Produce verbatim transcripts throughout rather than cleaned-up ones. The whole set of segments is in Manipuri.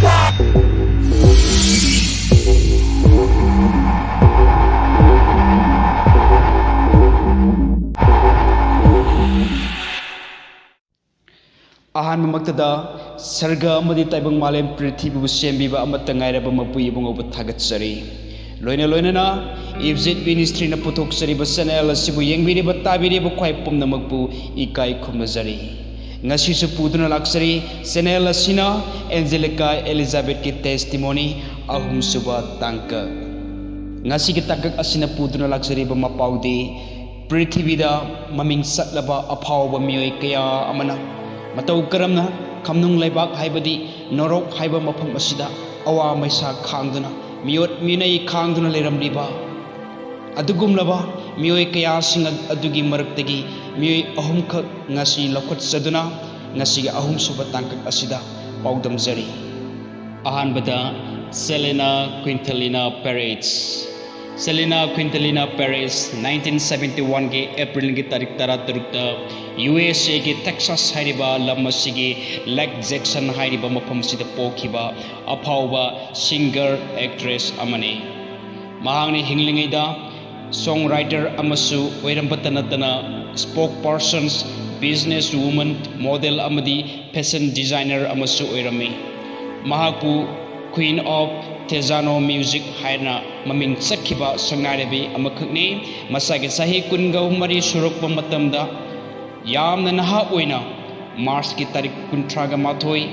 ꯑꯍꯥꯟꯕꯃꯛꯇꯗ ꯁꯔꯒ ꯑꯃꯗꯤ ꯇꯥꯏꯕꯪ ꯃꯥꯂꯦꯝ ꯄ꯭ꯔꯤꯊꯤꯕꯤꯕꯨ ꯁꯦꯝꯕꯤꯕ ꯑꯃꯠꯇ ꯉꯥꯏꯔꯕ ꯃꯄꯨ ꯏꯕꯨꯡꯉꯣꯕꯨ ꯊꯥꯒꯠꯆꯔꯤ꯫ ꯂꯣꯏꯅ ꯂꯣꯏꯅꯅ ꯏꯞꯖꯤꯠ ꯃꯤꯅꯤꯁꯇ꯭ꯔꯤꯅ ꯄꯨꯊꯣꯛꯆꯔꯤꯕ ꯆꯦꯅꯦꯜ ꯑꯁꯤꯕꯨ ꯌꯦꯡꯕꯤꯔꯤꯕ ꯇꯥꯕꯤꯔꯤꯕ ꯈ꯭ꯋꯥꯏ ꯄꯨꯝꯅꯃꯛꯄꯨ ꯏꯀꯥꯏ ꯈꯨꯝꯅꯖꯔꯤ꯫ ꯉꯁꯤꯁꯨ ꯄꯨꯗꯨꯅ ꯂꯥꯛꯆꯔꯤ ꯆꯦꯅꯦꯜ ꯑꯁꯤꯅ ꯑꯦꯟꯖꯦꯂꯤꯀꯥ ꯑꯦꯂꯤꯖꯥꯕꯦꯠꯀꯤ ꯇꯦꯁꯇꯤꯃꯣꯅꯤ ꯑꯍꯨꯝꯁꯨꯕ ꯇꯥꯡꯀꯛ꯫ ꯉꯁꯤꯒꯤ ꯇꯥꯡꯀꯛ ꯑꯁꯤꯅ ꯄꯨꯗꯨꯅ ꯂꯥꯛꯆꯔꯤꯕ ꯃꯄꯥꯎꯗꯤ ꯄ꯭ꯔꯤꯊꯤꯕꯤꯗ ꯃꯃꯤꯡ ꯆꯠꯂꯕ ꯑꯐꯥꯎꯕ ꯃꯤꯑꯣꯏ ꯀꯌꯥ ꯑꯃꯅ ꯃꯇꯧ ꯀꯔꯝꯅ ꯈꯝꯅꯨꯡ ꯂꯩꯕꯥꯛ ꯍꯥꯏꯕꯗꯤ ꯅꯣꯔꯣꯛ ꯍꯥꯏꯕ ꯃꯐꯝ ꯑꯁꯤꯗ ꯑꯋꯥ ꯃꯩꯁꯥ ꯈꯥꯡꯗꯨꯅ, ꯃꯤꯑꯣꯠ ꯃꯤꯅꯩ ꯈꯥꯡꯗꯨꯅ ꯂꯩꯔꯝꯂꯤꯕ, ꯑꯗꯨꯒꯨꯝꯂꯕ ꯃꯤꯑꯣꯏ ꯀꯌꯥꯁꯤꯡ ꯑꯗꯨꯒꯤ ꯃꯔꯛꯇꯒꯤ ꯃꯤꯑꯣꯏ ꯑꯍꯨꯝꯈꯛ ꯉꯁꯤ ꯂꯧꯈꯠꯆꯗꯨꯅ ꯉꯁꯤꯒꯤ ꯑꯍꯨꯝꯁꯨꯕ ꯇꯥꯡꯀꯛ ꯑꯁꯤꯗ ꯄꯥꯎꯗꯝꯖꯔꯤ꯫ ꯑꯍꯥꯟꯕꯗ, ꯁꯦꯂꯦꯅꯥ ꯀ꯭ꯋꯤꯟꯊꯂꯤꯅꯥ ꯄꯦꯔꯦꯖ꯫ ꯁꯦꯂꯦꯅꯥ ꯀ꯭ꯋꯤꯟꯊꯂꯤꯅꯥ ꯄꯦꯔꯦꯖ, ꯅꯥꯏꯟꯇꯤꯟ ꯁꯚꯦꯟꯇꯤ ꯋꯥꯟꯒꯤ ꯑꯦꯄ꯭ꯔꯤꯜꯒꯤ ꯇꯥꯔꯤꯛ ꯇꯔꯥꯇꯔꯨꯛꯇ ꯌꯨ ꯑꯦꯁ ꯑꯦꯒꯤ ꯇꯦꯛꯁꯥꯁ ꯍꯥꯏꯔꯤꯕ ꯂꯝ ꯑꯁꯤꯒꯤ ꯂꯦꯛ ꯖꯦꯛꯁꯟ ꯍꯥꯏꯔꯤꯕ ꯃꯐꯝꯁꯤꯗ ꯄꯣꯛꯈꯤꯕ ꯑꯐꯥꯎꯕ ꯁꯤꯡꯒꯔ, ꯑꯦꯛꯇ꯭ꯔꯦꯁ ꯑꯃꯅꯤ꯫ ꯃꯍꯥꯛꯅ ꯍꯤꯡꯂꯤꯉꯩꯗ ꯁꯣꯡ ꯔꯥꯏꯇꯔ ꯑꯃꯁꯨ ꯑꯣꯏꯔꯝꯕꯇ ꯅꯠꯇꯅ, ꯁ꯭ꯄꯣꯛ ꯄꯥꯔꯁꯟꯁ, ꯕꯤꯖꯤꯅꯦꯁ ꯋꯨꯃꯟ, ꯃꯣꯗꯦꯜ ꯑꯃꯗꯤ ꯐꯦꯁꯟ ꯗꯤꯖꯥꯏꯅꯔ ꯑꯃꯁꯨ ꯑꯣꯏꯔꯝꯃꯤ꯫ ꯃꯍꯥꯛꯄꯨ Queen of Tejano Music ꯍꯥꯏꯅ ꯃꯃꯤꯡ ꯆꯠꯈꯤꯕ ꯁꯛꯅꯥꯏꯔꯕꯤ ꯑꯃꯈꯛꯅꯤ꯫ ꯃꯁꯥꯒꯤ ꯆꯍꯤ ꯀꯨꯟꯒ ꯃꯔꯤ ꯁꯨꯔꯛꯄ ꯃꯇꯝꯗ, ꯌꯥꯝꯅ ꯅꯍꯥ ꯑꯣꯏꯅ ꯃꯥꯔꯆꯀꯤ ꯇꯥꯔꯤꯛ ꯀꯨꯟꯊ꯭ꯔꯥꯒ ꯃꯥꯊꯣꯏ,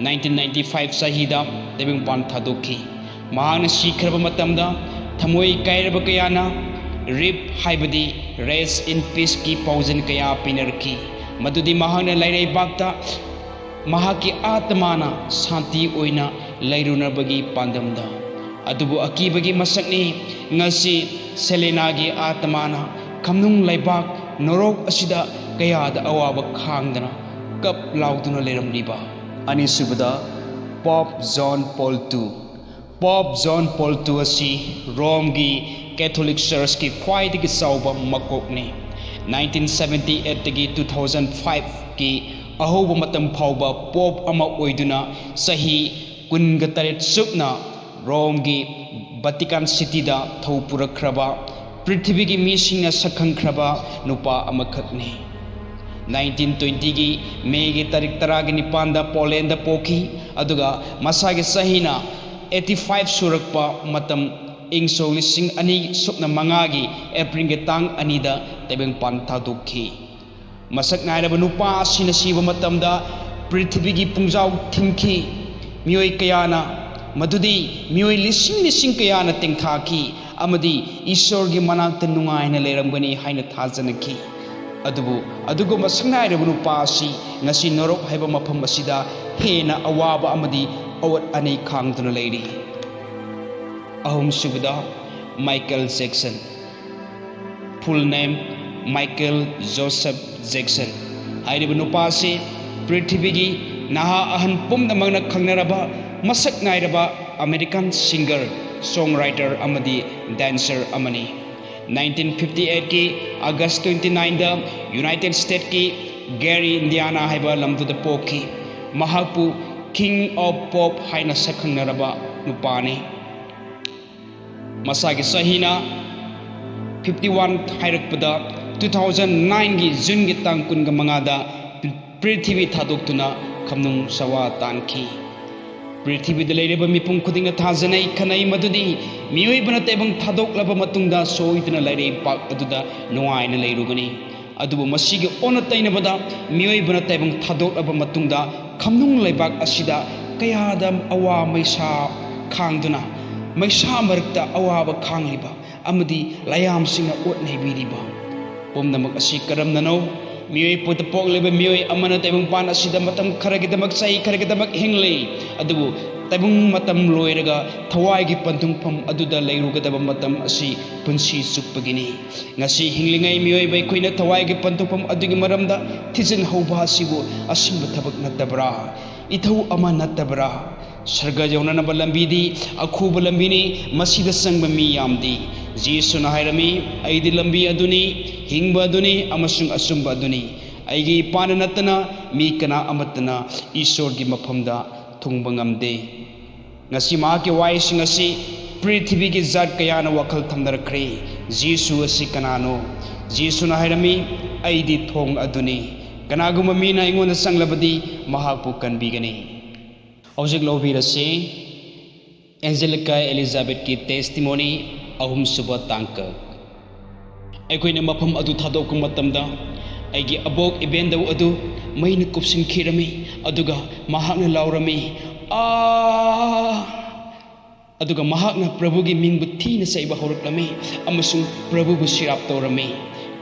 ꯅꯥꯏꯟꯇꯤꯟ ꯅꯥꯏꯟꯇꯤ ꯐꯥꯏꯚ ꯆꯍꯤꯗ ꯇꯥꯏꯕꯪꯄꯥꯟ ꯊꯥꯗꯣꯛꯈꯤ꯫ ꯃꯍꯥꯛꯅ ꯁꯤꯈ꯭ꯔꯕ ꯃꯇꯝꯗ ꯊꯃꯣꯏ ꯀꯥꯏꯔꯕ ꯀꯌꯥꯅ ꯔꯤꯞ ꯍꯥꯏꯕꯗꯤ Rest in Peaceꯀꯤ ꯄꯥꯎꯖꯦꯜ ꯀꯌꯥ ꯄꯤꯅꯔꯛꯈꯤ, ꯃꯗꯨꯗꯤ ꯃꯍꯥꯛꯅ ꯂꯥꯏꯔꯩꯕꯥꯛꯇ ꯃꯍꯥꯛꯀꯤ ꯑꯥꯇꯃꯥꯅ ꯁꯥꯟꯇꯤ ꯑꯣꯏꯅ ꯂꯩꯔꯨꯅꯕꯒꯤ ꯄꯥꯟꯗꯝꯗ꯫ ꯑꯗꯨꯕꯨ ꯑꯀꯤꯕꯒꯤ ꯃꯁꯛꯅꯤ, ꯉꯁꯤ ꯁꯦꯂꯦꯅꯥꯒꯤ ꯑꯥꯇꯃꯥꯅ ꯈꯝꯅꯨꯡ ꯂꯩꯕꯥꯛ ꯅꯣꯔꯣꯛ ꯑꯁꯤꯗ ꯀꯌꯥꯗ ꯑꯋꯥꯕ ꯈꯥꯡꯗꯅ ꯀꯞ ꯂꯥꯎꯗꯨꯅ ꯂꯩꯔꯝꯂꯤꯕ꯫ ꯑꯅꯤꯁꯨꯕꯗ, ꯄꯣꯞ ꯖꯣꯟ ꯄꯣꯜ ꯇꯨ꯫ ꯄꯣꯞ ꯖꯣꯟ ꯄꯣꯜ ꯇꯨ ꯑꯁꯤ ꯔꯣꯝꯒꯤ ꯀꯦꯊꯣꯂꯤꯛ ꯆꯔꯆꯀꯤ ꯈ꯭ꯋꯥꯏꯗꯒꯤ ꯆꯥꯎꯕ ꯃꯀꯣꯛꯅꯤ꯫ ꯅꯥꯏꯟꯇꯤꯟ ꯁꯚꯦꯟꯇꯤ ꯑꯩꯠꯇꯒꯤ ꯇꯨ ꯊꯥꯎꯖꯟ ꯐꯥꯏꯚꯀꯤ ꯑꯍꯧꯕ ꯃꯇꯝ ꯐꯥꯎꯕ ꯄꯣꯞ ꯑꯃ ꯑꯣꯏꯗꯨꯅ ꯆꯍꯤ ꯀꯨꯟꯒ ꯇꯔꯦꯠ ꯁꯨꯞꯅ ꯔꯣꯝꯒꯤ ꯕꯇꯤꯀꯥꯟ ꯁꯤꯇꯤꯗ ꯊꯧ ꯄꯨꯔꯛꯈ꯭ꯔꯕ, ꯄ꯭ꯔꯤꯊꯤꯕꯤꯒꯤ ꯃꯤꯁꯤꯡꯅ ꯁꯛꯈꯪꯈ꯭ꯔꯕ ꯅꯨꯄꯥ ꯑꯃꯈꯛꯅꯤ꯫ ꯅꯥꯏꯟꯇꯤꯟ ꯇ꯭ꯋꯦꯟꯇꯤꯒꯤ ꯃꯦꯒꯤ ꯇꯥꯔꯤꯛ ꯇꯔꯥꯒ ꯅꯤꯄꯥꯟꯗ ꯄꯣꯂꯦꯟꯗ ꯄꯣꯛꯈꯤ, ꯑꯗꯨꯒ ꯃꯁꯥꯒꯤ ꯆꯍꯤꯅ ꯑꯩꯠꯇꯤ ꯐꯥꯏꯚ ꯁꯨꯔꯛꯄ ꯃꯇꯝ, ꯏꯪ ꯁꯣꯛ ꯂꯤꯁꯤꯡ ꯑꯅꯤ ꯁꯨꯞꯅ ꯃꯉꯥꯒꯤ ꯑꯦꯄ꯭ꯔꯤꯜꯒꯤ ꯇꯥꯡ ꯑꯅꯤꯗ ꯇꯥꯏꯕꯪꯄꯥꯟ ꯊꯥꯗꯣꯛꯈꯤ꯫ ꯃꯁꯛ ꯅꯥꯏꯔꯕ ꯅꯨꯄꯥ ꯑꯁꯤꯅ ꯁꯤꯕ ꯃꯇꯝꯗ ꯄ꯭ꯔꯤꯊꯤꯕꯤꯒꯤ ꯄꯨꯡꯖꯥꯎ ꯊꯤꯡꯈꯤ꯫ ꯃꯤꯑꯣꯏ ꯀꯌꯥꯅ, ꯃꯗꯨꯗꯤ ꯃꯤꯑꯣꯏ ꯂꯤꯁꯤꯡ ꯂꯤꯁꯤꯡ ꯀꯌꯥꯅ ꯇꯦꯡꯊꯥꯈꯤ ꯑꯃꯗꯤ ꯏꯁꯣꯔꯒꯤ ꯃꯅꯥꯛꯇ ꯅꯨꯡꯉꯥꯏꯅ ꯂꯩꯔꯝꯒꯅꯤ ꯍꯥꯏꯅ ꯊꯥꯖꯅꯈꯤ꯫ ꯑꯗꯨꯕꯨ ꯑꯗꯨꯒꯨꯝꯕ ꯁꯛꯅꯥꯏꯔꯕ ꯅꯨꯄꯥ ꯑꯁꯤ ꯉꯁꯤ ꯅꯣꯔꯣꯛ ꯍꯥꯏꯕ ꯃꯐꯝ ꯑꯁꯤꯗ ꯍꯦꯟꯅ ꯑꯋꯥꯕ ꯑꯃꯗꯤ ꯑꯋꯥꯠ ꯑꯅꯩ ꯈꯥꯡꯗꯨꯅ ꯂꯩꯔꯤ꯫ ꯑꯍꯨꯝꯁꯨꯕꯗ, Michael Jackson. Full name, Michael Joseph Jackson꯫ ꯍꯥꯏꯔꯤꯕ ꯅꯨꯄꯥ ꯑꯁꯤ ꯄ꯭ꯔꯤꯊꯤꯕꯤꯒꯤ ꯅꯍꯥ ꯑꯍꯟ ꯄꯨꯝꯅꯃꯛꯅ ꯈꯪꯅꯔꯕ ꯃꯁꯛ ꯅꯥꯏꯔꯕ ꯑꯃꯦꯔꯤꯀꯥꯟ ꯁꯤꯡꯒꯔ, ꯁꯣꯡ ꯔꯥꯏꯇꯔ ꯑꯃꯗꯤ ꯗꯥꯟꯁꯔ ꯑꯃꯅꯤ꯫ ꯅꯥꯏꯟꯇꯤꯟ ꯐꯤꯐꯇꯤ ꯑꯩꯠꯀꯤ ꯑꯥꯒꯁ ꯇ꯭ꯋꯦꯟꯇꯤ ꯅꯥꯏꯟꯗ ꯌꯨꯅꯥꯏꯇꯦꯗ ꯁ꯭ꯇꯦꯠꯀꯤ ꯒꯦꯔꯤ, ꯏꯟꯗꯤꯌꯥꯅꯥ ꯍꯥꯏꯕ ꯂꯝꯗꯨꯗ ꯄꯣꯛꯈꯤ꯫ ꯃꯍꯥꯛꯄꯨ King of Pop ꯍꯥꯏꯅ ꯁꯛꯈꯪꯅꯔꯕ ꯅꯨꯄꯥꯅꯤ꯫ ꯃꯁꯥꯒꯤ ꯆꯍꯤꯅ ꯐꯤꯐꯇꯤ ꯋꯥꯟ ꯍꯥꯏꯔꯛꯄꯗ, ꯇꯨ ꯊꯥꯎꯖꯟ ꯅꯥꯏꯟꯒꯤ ꯖꯨꯟꯒꯤ ꯇꯥꯡ ꯀꯨꯟꯒ ꯃꯉꯥꯗ ꯄ꯭ꯔꯤꯊꯤꯕꯤ ꯊꯥꯗꯣꯛꯇꯨꯅ ꯈꯝꯅꯨꯡ ꯆꯥꯋꯥ ꯇꯥꯟꯈꯤ꯫ ꯄ꯭ꯔꯤꯊꯤꯕꯤꯗ ꯂꯩꯔꯤꯕ ꯃꯤꯄꯨꯝ ꯈꯨꯗꯤꯡꯅ ꯊꯥꯖꯅꯩ, ꯈꯟꯅꯩ ꯃꯗꯨꯗꯤ ꯃꯤꯑꯣꯏꯕꯅ ꯇꯥꯏꯕꯪ ꯊꯥꯗꯣꯛꯂꯕ ꯃꯇꯨꯡꯗ ꯁꯣꯏꯗꯅ ꯂꯩꯔꯩꯕꯥꯛ ꯑꯗꯨꯗ ꯅꯨꯡꯉꯥꯏꯅ ꯂꯩꯔꯨꯒꯅꯤ꯫ ꯑꯗꯨꯕꯨ ꯃꯁꯤꯒꯤ ꯑꯣꯟꯅ ꯇꯩꯅꯕꯗ, ꯃꯤꯑꯣꯏꯕꯅ ꯇꯥꯏꯕꯪ ꯊꯥꯗꯣꯛꯂꯕ ꯃꯇꯨꯡꯗ ꯈꯝꯅꯨꯡ ꯂꯩꯕꯥꯛ ꯑꯁꯤꯗ ꯀꯌꯥꯗ ꯑꯋꯥ ꯃꯩꯁꯥ ꯈꯥꯡꯗꯨꯅ, ꯃꯩꯁꯥ ꯃꯔꯛꯇ ꯑꯋꯥꯕ ꯈꯥꯡꯂꯤꯕ ꯑꯃꯗꯤ ꯂꯥꯏꯌꯥꯝꯁꯤꯡꯅ ꯑꯣꯠ ꯅꯩꯕꯤꯔꯤꯕ ꯄꯨꯝꯅꯃꯛ ꯑꯁꯤ ꯀꯔꯝꯅꯅꯣ? ꯃꯤꯑꯣꯏ ꯄꯣꯠꯇ ꯄꯣꯛꯂꯤꯕ ꯃꯤꯑꯣꯏ ꯑꯃꯅ ꯇꯥꯏꯕꯪꯄꯥꯟ ꯑꯁꯤꯗ ꯃꯇꯝ ꯈꯔꯒꯤꯗꯃꯛ, ꯆꯍꯤ ꯈꯔꯒꯤꯗꯃꯛ ꯍꯤꯡꯂꯤ, ꯑꯗꯨꯕꯨ ꯇꯥꯏꯕꯪ ꯃꯇꯝ ꯂꯣꯏꯔꯒ ꯊꯋꯥꯏꯒꯤ ꯄꯟꯊꯨꯡꯐꯝ ꯑꯗꯨꯗ ꯂꯩꯔꯨꯒꯗꯕ ꯃꯇꯝ ꯑꯁꯤ ꯄꯨꯟꯁꯤ ꯆꯨꯞꯄꯒꯤꯅꯤ꯫ ꯉꯁꯤ ꯍꯤꯡꯂꯤꯉꯩ ꯃꯤꯑꯣꯏꯕ ꯑꯩꯈꯣꯏꯅ ꯊꯋꯥꯏꯒꯤ ꯄꯟꯊꯨꯡꯐꯝ ꯑꯗꯨꯒꯤ ꯃꯔꯝꯗ ꯊꯤꯖꯤꯟꯍꯧꯕ ꯑꯁꯤꯕꯨ ꯑꯁꯤꯡꯕ ꯊꯕꯛ ꯅꯠꯇꯕ꯭ꯔꯥ? ꯏꯊꯧ ꯑꯃ ꯅꯠꯇꯕ꯭ꯔꯥ? ꯁꯔꯒ ꯌꯧꯅꯅꯕ ꯂꯝꯕꯤꯗꯤ ꯑꯈꯨꯕ ꯂꯝꯕꯤꯅꯤ, ꯃꯁꯤꯗ ꯆꯪꯕ ꯃꯤ ꯌꯥꯝꯗꯦ꯫ ꯖꯤꯁꯨꯅ ꯍꯥꯏꯔꯝꯃꯤ, "ꯑꯩꯗꯤ ꯂꯝꯕꯤ ꯑꯗꯨꯅꯤ, ꯍꯤꯡꯕ ꯑꯗꯨꯅꯤ ꯑꯃꯁꯨꯡ ꯑꯆꯨꯝꯕ ꯑꯗꯨꯅꯤ꯫ ꯑꯩꯒꯤ ꯏꯄꯥꯅ ꯅꯠꯇꯅ ꯃꯤ ꯀꯅꯥ ꯑꯃꯠꯇꯅ ꯏꯁꯣꯔꯒꯤ ꯃꯐꯝꯗ ꯊꯨꯡꯕ ꯉꯝꯗꯦ꯫ ꯉꯁꯤ ꯃꯍꯥꯛꯀꯤ ꯋꯥꯍꯩꯁꯤꯡ ꯑꯁꯤ ꯄ꯭ꯔꯤꯊꯤꯕꯤꯒꯤ ꯖꯥꯠ ꯀꯌꯥꯅ ꯋꯥꯈꯜ ꯊꯝꯅꯔꯛꯈ꯭ꯔꯦ꯫ ꯖꯤꯁꯨ ꯑꯁꯤ ꯀꯅꯥꯅꯣ? ꯖꯤꯁꯨꯅ ꯍꯥꯏꯔꯝꯃꯤ, "ꯑꯩꯗꯤ ꯊꯣꯡ ꯑꯗꯨꯅꯤ꯫ ꯀꯅꯥꯒꯨꯝꯕ ꯃꯤꯅ ꯑꯩꯉꯣꯟꯗ ꯆꯪꯂꯕꯗꯤ ꯃꯍꯥꯛꯄꯨ ꯀꯟꯕꯤꯒꯅꯤ"꯫ ꯍꯧꯖꯤꯛ ꯂꯧꯕꯤꯔꯁꯤ ꯑꯦꯟꯖꯦꯂꯤꯀꯥ ꯑꯦꯂꯤꯖꯥꯕꯦꯠꯀꯤ testimony, ꯑꯍꯨꯝꯁꯨꯕ ꯇꯥꯡꯀꯛ꯫ ꯑꯩꯈꯣꯏꯅ ꯃꯐꯝ ꯑꯗꯨ ꯊꯥꯗꯣꯛꯄ ꯃꯇꯝꯗ, ꯑꯩꯒꯤ ꯑꯕꯣꯛ ꯏꯕꯦꯟꯗꯧ ꯑꯗꯨ ꯃꯩꯅ ꯀꯨꯞꯁꯤꯟꯈꯤꯔꯝꯃꯤ, ꯑꯗꯨꯒ ꯃꯍꯥꯛꯅ ꯂꯥꯎꯔꯝꯃꯤ, "ꯑꯥ!" ꯑꯗꯨꯒ ꯃꯍꯥꯛꯅ ꯄ꯭ꯔꯚꯨꯒꯤ ꯃꯤꯡꯕꯨ ꯊꯤꯅ ꯆꯩꯕ ꯍꯧꯔꯛꯂꯝꯃꯤ ꯑꯃꯁꯨꯡ ꯄ꯭ꯔꯚꯨꯕꯨ ꯁꯤꯔꯥꯞ ꯇꯧꯔꯝꯃꯤ꯫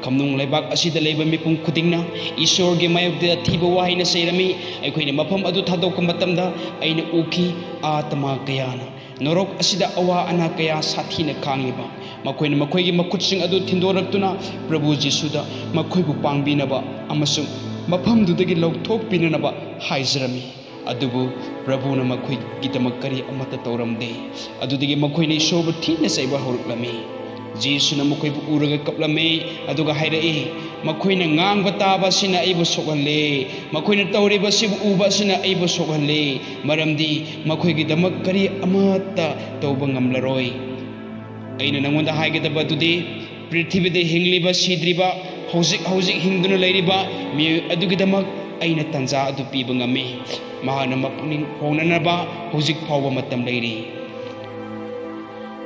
ꯈꯝꯅꯨꯡ ꯂꯩꯕꯥꯛ ꯑꯁꯤꯗ ꯂꯩꯕ ꯃꯤꯄꯨꯝ ꯈꯨꯗꯤꯡꯅ ꯏꯁꯣꯔꯒꯤ ꯃꯥꯌꯣꯛꯇ ꯊꯤꯕ ꯋꯥꯍꯩꯅ ꯆꯩꯔꯝꯃꯤ꯫ ꯑꯩꯈꯣꯏꯅ ꯃꯐꯝ ꯑꯗꯨ ꯊꯥꯗꯣꯛꯄ ꯃꯇꯝꯗ, ꯑꯩꯅ ꯎꯈꯤ, ꯑꯥꯇꯃꯥ ꯀꯌꯥꯅ ꯅꯣꯔꯣꯛ ꯑꯁꯤꯗ ꯑꯋꯥ ꯑꯅꯥ ꯀꯌꯥ ꯁꯥꯊꯤꯅ ꯈꯥꯡꯂꯤꯕ, ꯃꯈꯣꯏꯅ ꯃꯈꯣꯏꯒꯤ ꯃꯈꯨꯠꯁꯤꯡ ꯑꯗꯨ ꯊꯤꯟꯗꯣꯔꯛꯇꯨꯅ ꯄ꯭ꯔꯚꯨ ꯖꯤꯁꯨꯗ ꯃꯈꯣꯏꯕꯨ ꯄꯥꯡꯕꯤꯅꯕ ꯑꯃꯁꯨꯡ ꯃꯐꯝꯗꯨꯗꯒꯤ ꯂꯧꯊꯣꯛꯄꯤꯅꯅꯕ ꯍꯥꯏꯖꯔꯝꯃꯤ꯫ ꯑꯗꯨꯕꯨ ꯄ꯭ꯔꯚꯨꯅ ꯃꯈꯣꯏꯒꯤꯗꯃꯛ ꯀꯔꯤ ꯑꯃꯠꯇ ꯇꯧꯔꯝꯗꯦ꯫ ꯑꯗꯨꯗꯒꯤ ꯃꯈꯣꯏꯅ ꯏꯁꯣꯔꯕꯨ ꯊꯤꯅ ꯆꯩꯕ ꯍꯧꯔꯛꯂꯝꯃꯤ꯫ ꯖꯤꯁꯨꯅ ꯃꯈꯣꯏꯕꯨ ꯎꯔꯒ ꯀꯞꯂꯝꯃꯤ, ꯑꯗꯨꯒ ꯍꯥꯏꯔꯛꯏ, "ꯃꯈꯣꯏꯅ ꯉꯥꯡꯕ ꯇꯥꯕ ꯑꯁꯤꯅ ꯑꯩꯕꯨ ꯁꯣꯛꯍꯜꯂꯦ꯫ ꯃꯈꯣꯏꯅ ꯇꯧꯔꯤꯕ ꯑꯁꯤꯕꯨ ꯎꯕ ꯑꯁꯤꯅ ꯑꯩꯕꯨ ꯁꯣꯛꯍꯜꯂꯦ, ꯃꯔꯝꯗꯤ ꯃꯈꯣꯏꯒꯤꯗꯃꯛ ꯀꯔꯤ ꯑꯃꯠꯇ ꯇꯧꯕ ꯉꯝꯂꯔꯣꯏ"꯫ ꯑꯩꯅ ꯅꯉꯣꯟꯗ ꯍꯥꯏꯒꯗꯕ ꯑꯗꯨꯗꯤ, ꯄ꯭ꯔꯤꯊꯤꯕꯤꯗ ꯍꯤꯡꯂꯤꯕ, ꯁꯤꯗ꯭ꯔꯤꯕ, ꯍꯧꯖꯤꯛ ꯍꯧꯖꯤꯛ ꯍꯤꯡꯗꯨꯅ ꯂꯩꯔꯤꯕ ꯃꯤꯑꯣꯏ ꯑꯗꯨꯒꯤꯗꯃꯛ ꯑꯩꯅ ꯇꯥꯟꯖꯥ ꯑꯗꯨ ꯄꯤꯕ ꯉꯝꯃꯤ꯫ ꯃꯍꯥꯛꯅ ꯃꯄꯨꯛꯅꯤꯡ ꯍꯣꯡꯅꯅꯕ ꯍꯧꯖꯤꯛ ꯐꯥꯎꯕ ꯃꯇꯝ ꯂꯩꯔꯤ꯫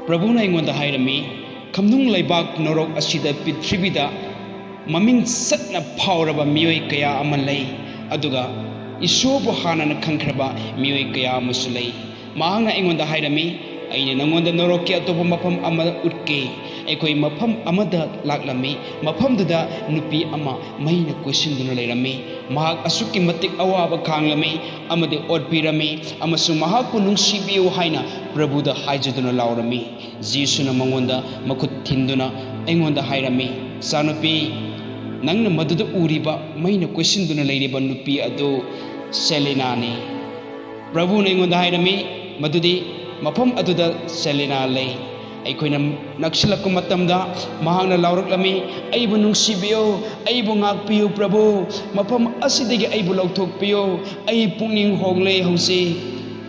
ꯄ꯭ꯔꯚꯨꯅ ꯑꯩꯉꯣꯟꯗ ꯍꯥꯏꯔꯝꯃꯤ, ꯈꯝꯅꯨꯡ ꯂꯩꯕꯥꯛ ꯅꯣꯔꯣꯛ ꯑꯁꯤꯗ, ꯄ꯭ꯔꯤꯊꯤꯕꯤꯗ ꯃꯃꯤꯡ ꯆꯠꯅ ꯐꯥꯎꯔꯕ ꯃꯤꯑꯣꯏ ꯀꯌꯥ ꯑꯃ ꯂꯩ, ꯑꯗꯨꯒ ꯏꯁꯣꯔꯕꯨ ꯍꯥꯟꯅꯅ ꯈꯪꯈ꯭ꯔꯕ ꯃꯤꯑꯣꯏ ꯀꯌꯥ ꯑꯃꯁꯨ ꯂꯩ꯫ ꯃꯍꯥꯛꯅ ꯑꯩꯉꯣꯟꯗ ꯍꯥꯏꯔꯝꯃꯤ, "ꯑꯩꯅ ꯅꯉꯣꯟꯗ ꯅꯣꯔꯣꯛꯀꯤ ꯑꯇꯣꯞꯄ ꯃꯐꯝ ꯑꯃ ꯎꯠꯀꯦ"꯫ ꯑꯩꯈꯣꯏ ꯃꯐꯝ ꯑꯃꯗ ꯂꯥꯛꯂꯝꯃꯤ꯫ ꯃꯐꯝꯗꯨꯗ ꯅꯨꯄꯤ ꯑꯃ ꯃꯩꯅ ꯀꯣꯏꯁꯤꯟꯗꯨꯅ ꯂꯩꯔꯝꯃꯤ꯫ ꯃꯍꯥꯛ ꯑꯁꯨꯛꯀꯤ ꯃꯇꯤꯛ ꯑꯋꯥꯕ ꯈꯥꯡꯂꯝꯃꯤ ꯑꯃꯗꯤ ꯑꯣꯠꯄꯤꯔꯝꯃꯤ ꯑꯃꯁꯨꯡ ꯃꯍꯥꯛꯄꯨ ꯅꯨꯡꯁꯤꯕꯤꯌꯨ ꯍꯥꯏꯅ ꯄ꯭ꯔꯚꯨꯗ ꯍꯥꯏꯖꯗꯨꯅ ꯂꯥꯎꯔꯝꯃꯤ꯫ ꯖꯤꯁꯨꯅ ꯃꯉꯣꯟꯗ ꯃꯈꯨꯠ ꯊꯤꯟꯗꯨꯅ ꯑꯩꯉꯣꯟꯗ ꯍꯥꯏꯔꯝꯃꯤ, "ꯏꯆꯥꯅꯨꯄꯤ, ꯅꯪꯅ ꯃꯗꯨꯗ ꯎꯔꯤꯕ ꯃꯩꯅ ꯀꯣꯏꯁꯤꯟꯗꯨꯅ ꯂꯩꯔꯤꯕ ꯅꯨꯄꯤ ꯑꯗꯨ ꯁꯦꯂꯤꯅꯥꯅꯤ"꯫ ꯄ꯭ꯔꯚꯨꯅ ꯑꯩꯉꯣꯟꯗ ꯍꯥꯏꯔꯝꯃꯤ, "ꯃꯗꯨꯗꯤ ꯃꯐꯝ ꯑꯗꯨꯗ ꯁꯦꯂꯤꯅꯥ ꯂꯩ"꯫ ꯑꯩꯈꯣꯏꯅ ꯅꯛꯁꯤꯜꯂꯛꯄ ꯃꯇꯝꯗ ꯃꯍꯥꯛꯅ ꯂꯥꯎꯔꯛꯂꯝꯃꯤ, "ꯑꯩꯕꯨ ꯅꯨꯡꯁꯤꯕꯤꯌꯨ, ꯑꯩꯕꯨ ꯉꯥꯛꯄꯤꯌꯨ ꯄ꯭ꯔꯚꯨ, ꯃꯐꯝ ꯑꯁꯤꯗꯒꯤ ꯑꯩꯕꯨ ꯂꯧꯊꯣꯛꯄꯤꯌꯨ, ꯑꯩ ꯄꯨꯛꯅꯤꯡ ꯍꯣꯡꯂꯦ ꯍꯧꯖꯤꯛ"꯫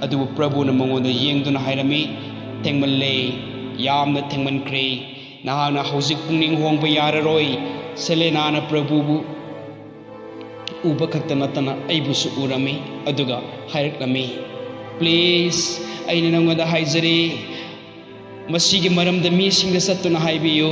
ꯑꯗꯨꯕꯨ ꯄ꯭ꯔꯚꯨꯅ ꯃꯉꯣꯟꯗ ꯌꯦꯡꯗꯨꯅ ꯍꯥꯏꯔꯝꯃꯤ, "ꯊꯦꯡꯃꯜꯂꯦ, ꯌꯥꯝꯅ ꯊꯦꯡꯃꯟꯈ꯭ꯔꯦ, ꯅꯍꯥꯛꯅ ꯍꯧꯖꯤꯛ ꯄꯨꯛꯅꯤꯡ ꯍꯣꯡꯕ ꯌꯥꯔꯔꯣꯏ"꯫ ꯁꯦꯂꯦꯅꯥꯅ ꯄ꯭ꯔꯚꯨꯕꯨ ꯎꯕ ꯈꯛꯇ ꯅꯠꯇꯅ ꯑꯩꯕꯨꯁꯨ ꯎꯔꯝꯃꯤ, ꯑꯗꯨꯒ ꯍꯥꯏꯔꯛꯂꯝꯃꯤ, "Please, ꯑꯩꯅ ꯅꯉꯣꯟꯗ ꯍꯥꯏꯖꯔꯤ, ꯃꯁꯤꯒꯤ ꯃꯔꯝꯗ ꯃꯤꯁꯤꯡꯗ ꯆꯠꯇꯨꯅ ꯍꯥꯏꯕꯤꯌꯨ,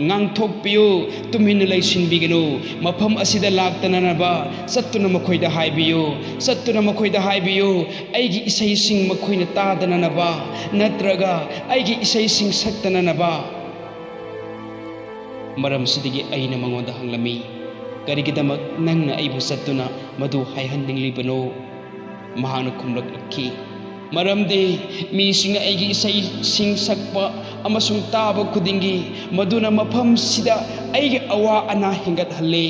ꯉꯥꯡꯊꯣꯛꯄꯤꯌꯨ, ꯇꯨꯃꯤꯟꯅ ꯂꯩꯁꯤꯟꯕꯤꯒꯅꯨ꯫ ꯃꯐꯝ ꯑꯁꯤꯗ ꯂꯥꯛꯇꯅꯅꯕ ꯆꯠꯇꯨꯅ ꯃꯈꯣꯏꯗ ꯍꯥꯏꯕꯤꯌꯨ, ꯆꯠꯇꯨꯅ ꯃꯈꯣꯏꯗ ꯍꯥꯏꯕꯤꯌꯨ, ꯑꯩꯒꯤ ꯏꯁꯩꯁꯤꯡ ꯃꯈꯣꯏꯅ ꯇꯥꯗꯅꯅꯕ, ꯅꯠꯇ꯭ꯔꯒ ꯑꯩꯒꯤ ꯏꯁꯩꯁꯤꯡ ꯁꯛꯇꯅꯅꯕ"꯫ ꯃꯔꯝꯁꯤꯗꯒꯤ ꯑꯩꯅ ꯃꯉꯣꯟꯗ ꯍꯪꯂꯝꯃꯤ, "ꯀꯔꯤꯒꯤꯗꯃꯛ ꯅꯪꯅ ꯑꯩꯕꯨ ꯆꯠꯇꯨꯅ ꯃꯗꯨ ꯍꯥꯏꯍꯟꯅꯤꯡꯂꯤꯕꯅꯣ?" ꯃꯍꯥꯛꯅ ꯈꯨꯝꯂꯛꯈꯤ, "ꯃꯔꯝꯗꯤ ꯃꯤꯁꯤꯡꯅ ꯑꯩꯒꯤ ꯏꯁꯩꯁꯤꯡ ꯁꯛꯄ ꯑꯃꯁꯨꯡ ꯇꯥꯕ ꯈꯨꯗꯤꯡꯒꯤ ꯃꯗꯨꯅ ꯃꯐꯝꯁꯤꯗ ꯑꯩꯒꯤ ꯑꯋꯥ ꯑꯅꯥ ꯍꯦꯟꯒꯠꯍꯜꯂꯤ꯫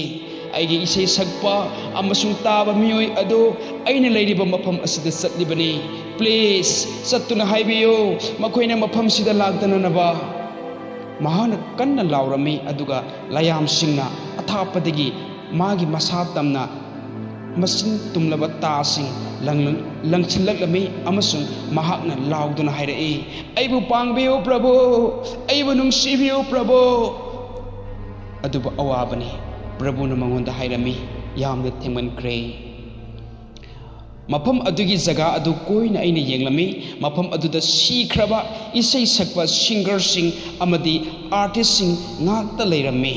ꯑꯩꯒꯤ ꯏꯁꯩ ꯁꯛꯄ ꯑꯃꯁꯨꯡ ꯇꯥꯕ ꯃꯤꯑꯣꯏ ꯑꯗꯨ ꯑꯩꯅ ꯂꯩꯔꯤꯕ ꯃꯐꯝ ꯑꯁꯤꯗ ꯆꯠꯂꯤꯕꯅꯤ꯫ Please, ꯆꯠꯇꯨꯅ ꯍꯥꯏꯕꯤꯌꯨ, ꯃꯈꯣꯏꯅ ꯃꯐꯝꯁꯤꯗ ꯂꯥꯛꯇꯅꯅꯕ"꯫ ꯃꯍꯥꯛꯅ ꯀꯟꯅ ꯂꯥꯎꯔꯝꯃꯤ, ꯑꯗꯨꯒ ꯂꯥꯏꯌꯥꯝꯁꯤꯡꯅ ꯑꯊꯥꯞꯄꯗꯒꯤ ꯃꯥꯒꯤ ꯃꯁꯥ ꯇꯝꯅ ꯃꯆꯤꯟ ꯇꯨꯝꯂꯕ ꯇꯥꯁꯤꯡ ꯂꯪ-, ꯂꯪꯁꯤꯜꯂꯛꯂꯝꯃꯤ, ꯑꯃꯁꯨꯡ ꯃꯍꯥꯛꯅ ꯂꯥꯎꯗꯨꯅ ꯍꯥꯏꯔꯛꯏ, "ꯑꯩꯕꯨ ꯄꯥꯡꯕꯤꯌꯨ ꯄ꯭ꯔꯚꯨ, ꯑꯩꯕꯨ ꯅꯨꯡꯁꯤꯕꯤꯌꯨ ꯄ꯭ꯔꯚꯨ"꯫ ꯑꯗꯨꯕꯨ ꯑꯋꯥꯕꯅꯤ꯫ ꯄ꯭ꯔꯚꯨꯅ ꯃꯉꯣꯟꯗ ꯍꯥꯏꯔꯝꯃꯤ, "ꯌꯥꯝꯅ ꯊꯦꯡꯃꯟꯈ꯭ꯔꯦ"꯫ ꯃꯐꯝ ꯑꯗꯨꯒꯤ ꯖꯒꯥ ꯑꯗꯨ ꯀꯣꯏꯅ ꯑꯩꯅ ꯌꯦꯡꯂꯝꯃꯤ꯫ ꯃꯐꯝ ꯑꯗꯨꯗ ꯁꯤꯈ꯭ꯔꯕ ꯏꯁꯩ ꯁꯛꯄ ꯁꯤꯡꯒꯔꯁꯤꯡ ꯑꯃꯗꯤ ꯑꯥꯔꯇꯤꯁꯁꯤꯡ ꯉꯥꯛꯇ ꯂꯩꯔꯝꯃꯤ꯫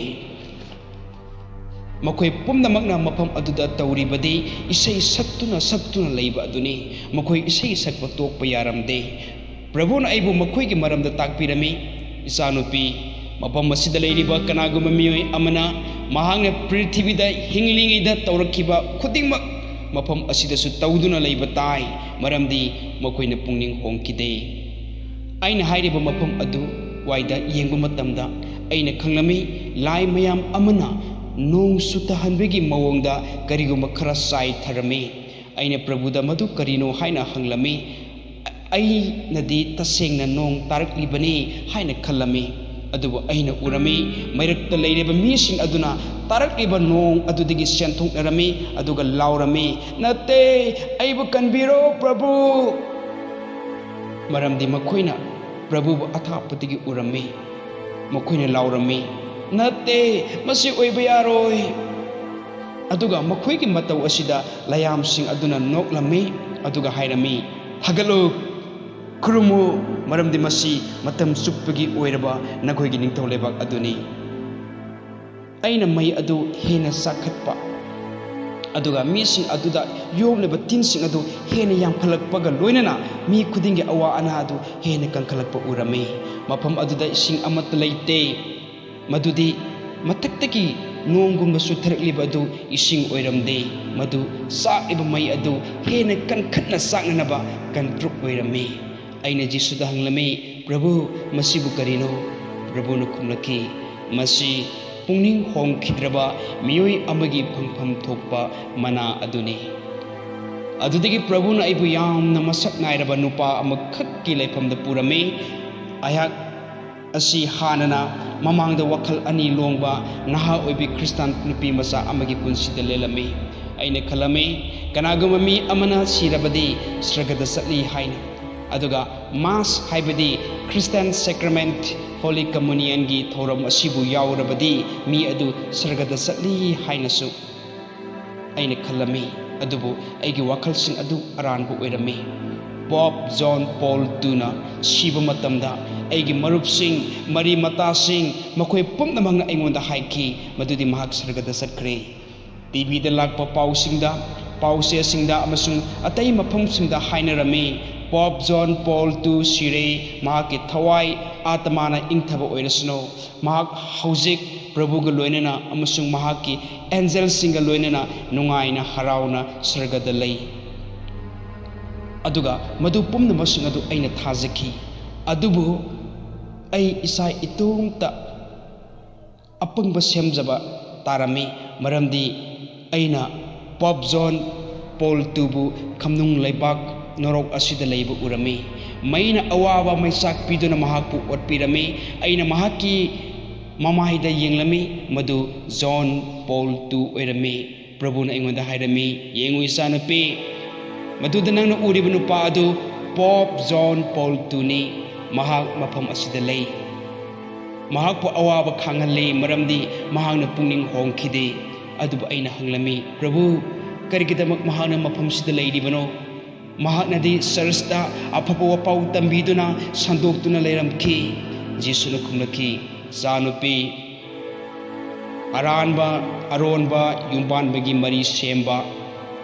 ꯃꯈꯣꯏ ꯄꯨꯝꯅꯃꯛꯅ ꯃꯐꯝ ꯑꯗꯨꯗ ꯇꯧꯔꯤꯕꯗꯤ ꯏꯁꯩ ꯁꯛꯇꯨꯅ ꯁꯛꯇꯨꯅ ꯂꯩꯕ ꯑꯗꯨꯅꯤ꯫ ꯃꯈꯣꯏ ꯏꯁꯩ ꯁꯛꯄ ꯇꯣꯛꯄ ꯌꯥꯔꯝꯗꯦ꯫ ꯄ꯭ꯔꯚꯨꯅ ꯑꯩꯕꯨ ꯃꯈꯣꯏꯒꯤ ꯃꯔꯝꯗ ꯇꯥꯛꯄꯤꯔꯝꯃꯤ, "ꯏꯆꯥꯅꯨꯄꯤ, ꯃꯐꯝ ꯑꯁꯤꯗ ꯂꯩꯔꯤꯕ ꯀꯅꯥꯒꯨꯝꯕ ꯃꯤꯑꯣꯏ ꯑꯃꯅ ꯃꯍꯥꯛꯅ ꯄ꯭ꯔꯤꯊꯤꯕꯤꯗ ꯍꯤꯡꯂꯤꯉꯩꯗ ꯇꯧꯔꯛꯈꯤꯕ ꯈꯨꯗꯤꯡꯃꯛ ꯃꯐꯝ ꯑꯁꯤꯗꯁꯨ ꯇꯧꯗꯨꯅ ꯂꯩꯕ ꯇꯥꯏ, ꯃꯔꯝꯗꯤ ꯃꯈꯣꯏꯅ ꯄꯨꯛꯅꯤꯡ ꯍꯣꯡꯈꯤꯗꯦ"꯫ ꯑꯩꯅ ꯍꯥꯏꯔꯤꯕ ꯃꯐꯝ ꯑꯗꯨ ꯋꯥꯏꯗ ꯌꯦꯡꯕ ꯃꯇꯝꯗ ꯑꯩꯅ ꯈꯪꯂꯝꯃꯤ, ꯂꯥꯏ ꯃꯌꯥꯝ ꯑꯃꯅ ꯅꯣꯡ ꯆꯨꯊꯍꯟꯕꯒꯤ ꯃꯑꯣꯡꯗ ꯀꯔꯤꯒꯨꯝꯕ ꯈꯔ ꯆꯥꯏꯊꯔꯝꯃꯤ꯫ ꯑꯩꯅ ꯄ꯭ꯔꯚꯨꯗ ꯃꯗꯨ ꯀꯔꯤꯅꯣ ꯍꯥꯏꯅ ꯍꯪꯂꯝꯃꯤ꯫ ꯑꯩꯅꯗꯤ ꯇꯁꯦꯡꯅ ꯅꯣꯡ ꯇꯥꯔꯛꯂꯤꯕꯅꯤ ꯍꯥꯏꯅ ꯈꯜꯂꯝꯃꯤ꯫ ꯑꯗꯨꯕꯨ ꯑꯩꯅ ꯎꯔꯝꯃꯤ, ꯃꯩꯔꯛꯇ ꯂꯩꯔꯤꯕ ꯃꯤꯁꯤꯡ ꯑꯗꯨꯅ ꯇꯥꯔꯛꯂꯤꯕ ꯅꯣꯡ ꯑꯗꯨꯗꯒꯤ ꯆꯦꯟꯊꯣꯛꯅꯔꯝꯃꯤ, ꯑꯗꯨꯒ ꯂꯥꯎꯔꯝꯃꯤ, "ꯅꯠꯇꯦ, ꯑꯩꯕꯨ ꯀꯟꯕꯤꯔꯣ, ꯄ꯭ꯔꯚꯨ!" ꯃꯔꯝꯗꯤ ꯃꯈꯣꯏꯅ ꯄ꯭ꯔꯚꯨꯕꯨ ꯑꯊꯥꯞꯄꯗꯒꯤ ꯎꯔꯝꯃꯤ꯫ ꯃꯈꯣꯏꯅ ꯂꯥꯎꯔꯝꯃꯤ, "ꯅꯠꯇꯦ, ꯃꯁꯤ ꯑꯣꯏꯕ ꯌꯥꯔꯣꯏ!" ꯑꯗꯨꯒ ꯃꯈꯣꯏꯒꯤ ꯃꯇꯧ ꯑꯁꯤꯗ ꯂꯥꯏꯌꯥꯝꯁꯤꯡ ꯑꯗꯨꯅ ꯅꯣꯛꯂꯝꯃꯤ, ꯑꯗꯨꯒ ꯍꯥꯏꯔꯝꯃꯤ, "ꯊꯥꯒꯠꯂꯨ, ꯈꯨꯔꯨꯝꯃꯨ, ꯃꯔꯝꯗꯤ ꯃꯁꯤ ꯃꯇꯝ ꯆꯨꯞꯄꯒꯤ ꯑꯣꯏꯔꯕ ꯅꯈꯣꯏꯒꯤ ꯅꯤꯡꯊꯧ ꯂꯩꯕꯥꯛ ꯑꯗꯨꯅꯤ꯫" ꯑꯩꯅ ꯃꯩ ꯑꯗꯨ ꯍꯦꯟꯅ ꯆꯥꯛꯈꯠꯄ, ꯑꯗꯨꯒ ꯃꯤꯁꯤꯡ ꯑꯗꯨꯗ ꯌꯣꯝꯂꯤꯕ ꯇꯤꯟꯁꯤꯡ ꯑꯗꯨ ꯍꯦꯟꯅ ꯌꯥꯝꯈꯠꯂꯛꯄꯒ ꯂꯣꯏꯅꯅ ꯃꯤ ꯈꯨꯗꯤꯡꯒꯤ ꯑꯋꯥ ꯑꯅꯥ ꯑꯗꯨ ꯍꯦꯟꯅ ꯀꯟꯈꯠꯂꯛꯄ ꯎꯔꯝꯃꯤ꯫ ꯃꯐꯝ ꯑꯗꯨꯗ ꯏꯁꯤꯡ ꯑꯃꯠꯇ ꯂꯩꯇꯦ꯫ ꯃꯗꯨꯗꯤ ꯃꯊꯛꯇꯒꯤ ꯅꯣꯡꯒꯨꯝꯕ ꯆꯨꯊꯔꯛꯂꯤꯕ ꯑꯗꯨ ꯏꯁꯤꯡ ꯑꯣꯏꯔꯝꯗꯦ꯫ ꯃꯗꯨ ꯆꯥꯛꯂꯤꯕ ꯃꯩ ꯑꯗꯨ ꯍꯦꯟꯅ ꯀꯟꯈꯠꯅ ꯆꯥꯛꯅꯅꯕ ꯀꯟꯇ꯭ꯔꯨꯛ ꯑꯣꯏꯔꯝꯃꯤ꯫ ꯑꯩꯅ ꯖꯤꯁꯨꯗ ꯍꯪꯂꯝꯃꯤ, "ꯄ꯭ꯔꯚꯨ, ꯃꯁꯤꯕꯨ ꯀꯔꯤꯅꯣ?" ꯄ꯭ꯔꯚꯨꯅ ꯈꯨꯝꯂꯛꯈꯤ, "ꯃꯁꯤ ꯄꯨꯛꯅꯤꯡ ꯍꯣꯡꯈꯤꯗ꯭ꯔꯕ ꯃꯤꯑꯣꯏ ꯑꯃꯒꯤ ꯐꯪꯐꯝ ꯊꯣꯛꯄ ꯃꯅꯥ ꯑꯗꯨꯅꯤ꯫" ꯑꯗꯨꯗꯒꯤ ꯄ꯭ꯔꯚꯨꯅ ꯑꯩꯕꯨ ꯌꯥꯝꯅ ꯃꯁꯛ ꯅꯥꯏꯔꯕ ꯅꯨꯄꯥ ꯑꯃꯈꯛꯀꯤ ꯂꯩꯐꯝꯗ ꯄꯨꯔꯝꯃꯤ꯫ ꯑꯩꯍꯥꯛ ꯑꯁꯤ ꯍꯥꯟꯅꯅ ꯃꯃꯥꯡꯗ ꯋꯥꯈꯜ ꯑꯅꯤ ꯂꯣꯡꯕ ꯅꯍꯥ ꯑꯣꯏꯕꯤ ꯈ꯭ꯔꯤꯁꯇꯥꯟ ꯅꯨꯄꯤ ꯃꯆꯥ ꯑꯃꯒꯤ ꯄꯨꯟꯁꯤꯗ ꯂꯦꯜꯂꯝꯃꯤ꯫ ꯑꯩꯅ ꯈꯜꯂꯝꯃꯤ, ꯀꯅꯥꯒꯨꯝꯕ ꯃꯤ ꯑꯃꯅ ꯁꯤꯔꯕꯗꯤ ꯁ꯭ꯔꯒꯗ ꯆꯠꯂꯤ ꯍꯥꯏꯅ꯫ ꯑꯗꯨꯒ ꯃꯥꯁ ꯍꯥꯏꯕꯗꯤ ꯈ꯭ꯔꯤꯁꯇꯥꯟ ꯁꯦꯀ꯭ꯔꯥꯃꯦꯟꯠ, ꯍꯣꯂꯤ ꯀꯝꯃꯨꯅꯤꯌꯟꯒꯤ ꯊꯧꯔꯝ ꯑꯁꯤꯕꯨ ꯌꯥꯎꯔꯕꯗꯤ ꯃꯤ ꯑꯗꯨ ꯁ꯭ꯔꯒꯗ ꯆꯠꯂꯤ ꯍꯥꯏꯅꯁꯨ ꯑꯩꯅ ꯈꯜꯂꯝꯃꯤ꯫ ꯑꯗꯨꯕꯨ ꯑꯩꯒꯤ ꯋꯥꯈꯜꯁꯤꯡ ꯑꯗꯨ ꯑꯔꯥꯟꯕ ꯑꯣꯏꯔꯝꯃꯤ꯫ ꯄꯣꯞ ꯖꯣꯟ ꯄꯣꯜ ꯇꯨꯅ ꯁꯤꯕ ꯃꯇꯝꯗ ꯑꯩꯒꯤ ꯃꯔꯨꯞꯁꯤꯡ, ꯃꯔꯤ ꯃꯇꯥꯁꯤꯡ, ꯃꯈꯣꯏ ꯄꯨꯝꯅꯃꯛꯅ ꯑꯩꯉꯣꯟꯗ ꯍꯥꯏꯈꯤ ꯃꯗꯨꯗꯤ ꯃꯍꯥꯛ ꯁ꯭ꯔꯒꯗ ꯆꯠꯈ꯭ꯔꯦ꯫ ꯇꯤꯚꯤꯗ ꯂꯥꯛꯄ ꯄꯥꯎꯁꯤꯡꯗ, ꯄꯥꯎꯆꯦꯁꯤꯡꯗ ꯑꯃꯁꯨꯡ ꯑꯇꯩ ꯃꯐꯝꯁꯤꯡꯗ ꯍꯥꯏꯅꯔꯝꯃꯤ, "ꯄꯣꯞ ꯖꯣꯟ ꯄꯣꯜ ꯇꯨ ꯁꯤꯔꯦ, ꯃꯍꯥꯛꯀꯤ ꯊꯋꯥꯏ ꯑꯥꯇꯃꯥꯅ ꯏꯪꯊꯕ ꯑꯣꯏꯔꯁꯅꯨ꯫ ꯃꯍꯥꯛ ꯍꯧꯖꯤꯛ ꯄ꯭ꯔꯚꯨꯒ ꯂꯣꯏꯅꯅ ꯑꯃꯁꯨꯡ ꯃꯍꯥꯛꯀꯤ ꯑꯦꯟꯖꯦꯜꯁꯤꯡꯒ ꯂꯣꯏꯅꯅ ꯅꯨꯡꯉꯥꯏꯅ ꯍꯔꯥꯎꯅ ꯁ꯭ꯔꯒꯗ ꯂꯩ꯫" ꯑꯗꯨꯒ ꯃꯗꯨ ꯄꯨꯝꯅꯃꯛꯁꯤꯡ ꯑꯗꯨ ꯑꯩꯅ ꯊꯥꯖꯈꯤ꯫ ꯑꯗꯨꯕꯨ ꯑꯩ ꯏꯁꯥ ꯏꯇꯣꯝꯇ ꯑꯄꯪꯕ ꯁꯦꯝꯖꯕ ꯇꯥꯔꯝꯃꯤ, ꯃꯔꯝꯗꯤ ꯑꯩꯅ ꯄꯣꯞ ꯖꯣꯟ ꯄꯣꯜ ꯇꯨꯕꯨ ꯈꯝꯅꯨꯡ ꯂꯩꯕꯥꯛ ꯅꯣꯔꯣꯛ ꯑꯁꯤꯗ ꯂꯩꯕ ꯎꯔꯝꯃꯤ꯫ ꯃꯩꯅ ꯑꯋꯥꯕ ꯃꯩꯆꯥꯛ ꯄꯤꯗꯨꯅ ꯃꯍꯥꯛꯄꯨ ꯑꯣꯠꯄꯤꯔꯝꯃꯤ꯫ ꯑꯩꯅ ꯃꯍꯥꯛꯀꯤ ꯃꯃꯥꯏꯗ ꯌꯦꯡꯂꯝꯃꯤ, ꯃꯗꯨ ꯖꯣꯟ ꯄꯣꯜ ꯇꯨ ꯑꯣꯏꯔꯝꯃꯤ꯫ ꯄ꯭ꯔꯚꯨꯅ ꯑꯩꯉꯣꯟꯗ ꯍꯥꯏꯔꯝꯃꯤ, "ꯌꯦꯡꯉꯨ, ꯏꯆꯥꯅꯨꯄꯤ, ꯃꯗꯨꯗ ꯅꯪꯅ ꯎꯔꯤꯕ ꯅꯨꯄꯥ ꯑꯗꯨ ꯄꯣꯞ ꯖꯣꯟ ꯄꯣꯜ ꯇꯨꯅꯤ꯫ ꯃꯍꯥꯛ ꯃꯐꯝ ꯑꯁꯤꯗ ꯂꯩ꯫ ꯃꯍꯥꯛꯄꯨ ꯑꯋꯥꯕ ꯈꯥꯡꯍꯜꯂꯤ, ꯃꯔꯝꯗꯤ ꯃꯍꯥꯛꯅ ꯄꯨꯛꯅꯤꯡ ꯍꯣꯡꯈꯤꯗꯦ꯫" ꯑꯗꯨꯕꯨ ꯑꯩꯅ ꯍꯪꯂꯝꯃꯤ, "ꯄ꯭ꯔꯚꯨ, ꯀꯔꯤꯒꯤꯗꯃꯛ ꯃꯍꯥꯛꯅ ꯃꯐꯝꯁꯤꯗ ꯂꯩꯔꯤꯕꯅꯣ? ꯃꯍꯥꯛꯅꯗꯤ ꯆꯔꯆꯇ ꯑꯐꯕ ꯋꯥꯄꯥꯎ ꯇꯝꯕꯤꯗꯨꯅ ꯁꯟꯗꯣꯛꯇꯨꯅ ꯂꯩꯔꯝꯈꯤ꯫" ꯖꯤꯁꯨꯅ ꯈꯨꯝꯂꯛꯈꯤ, "ꯏꯆꯥꯅꯨꯄꯤ, ꯑꯔꯥꯟꯕ, ꯑꯔꯣꯟꯕ ꯌꯨꯝꯕꯥꯟꯕꯒꯤ ꯃꯔꯤ ꯁꯦꯝꯕ,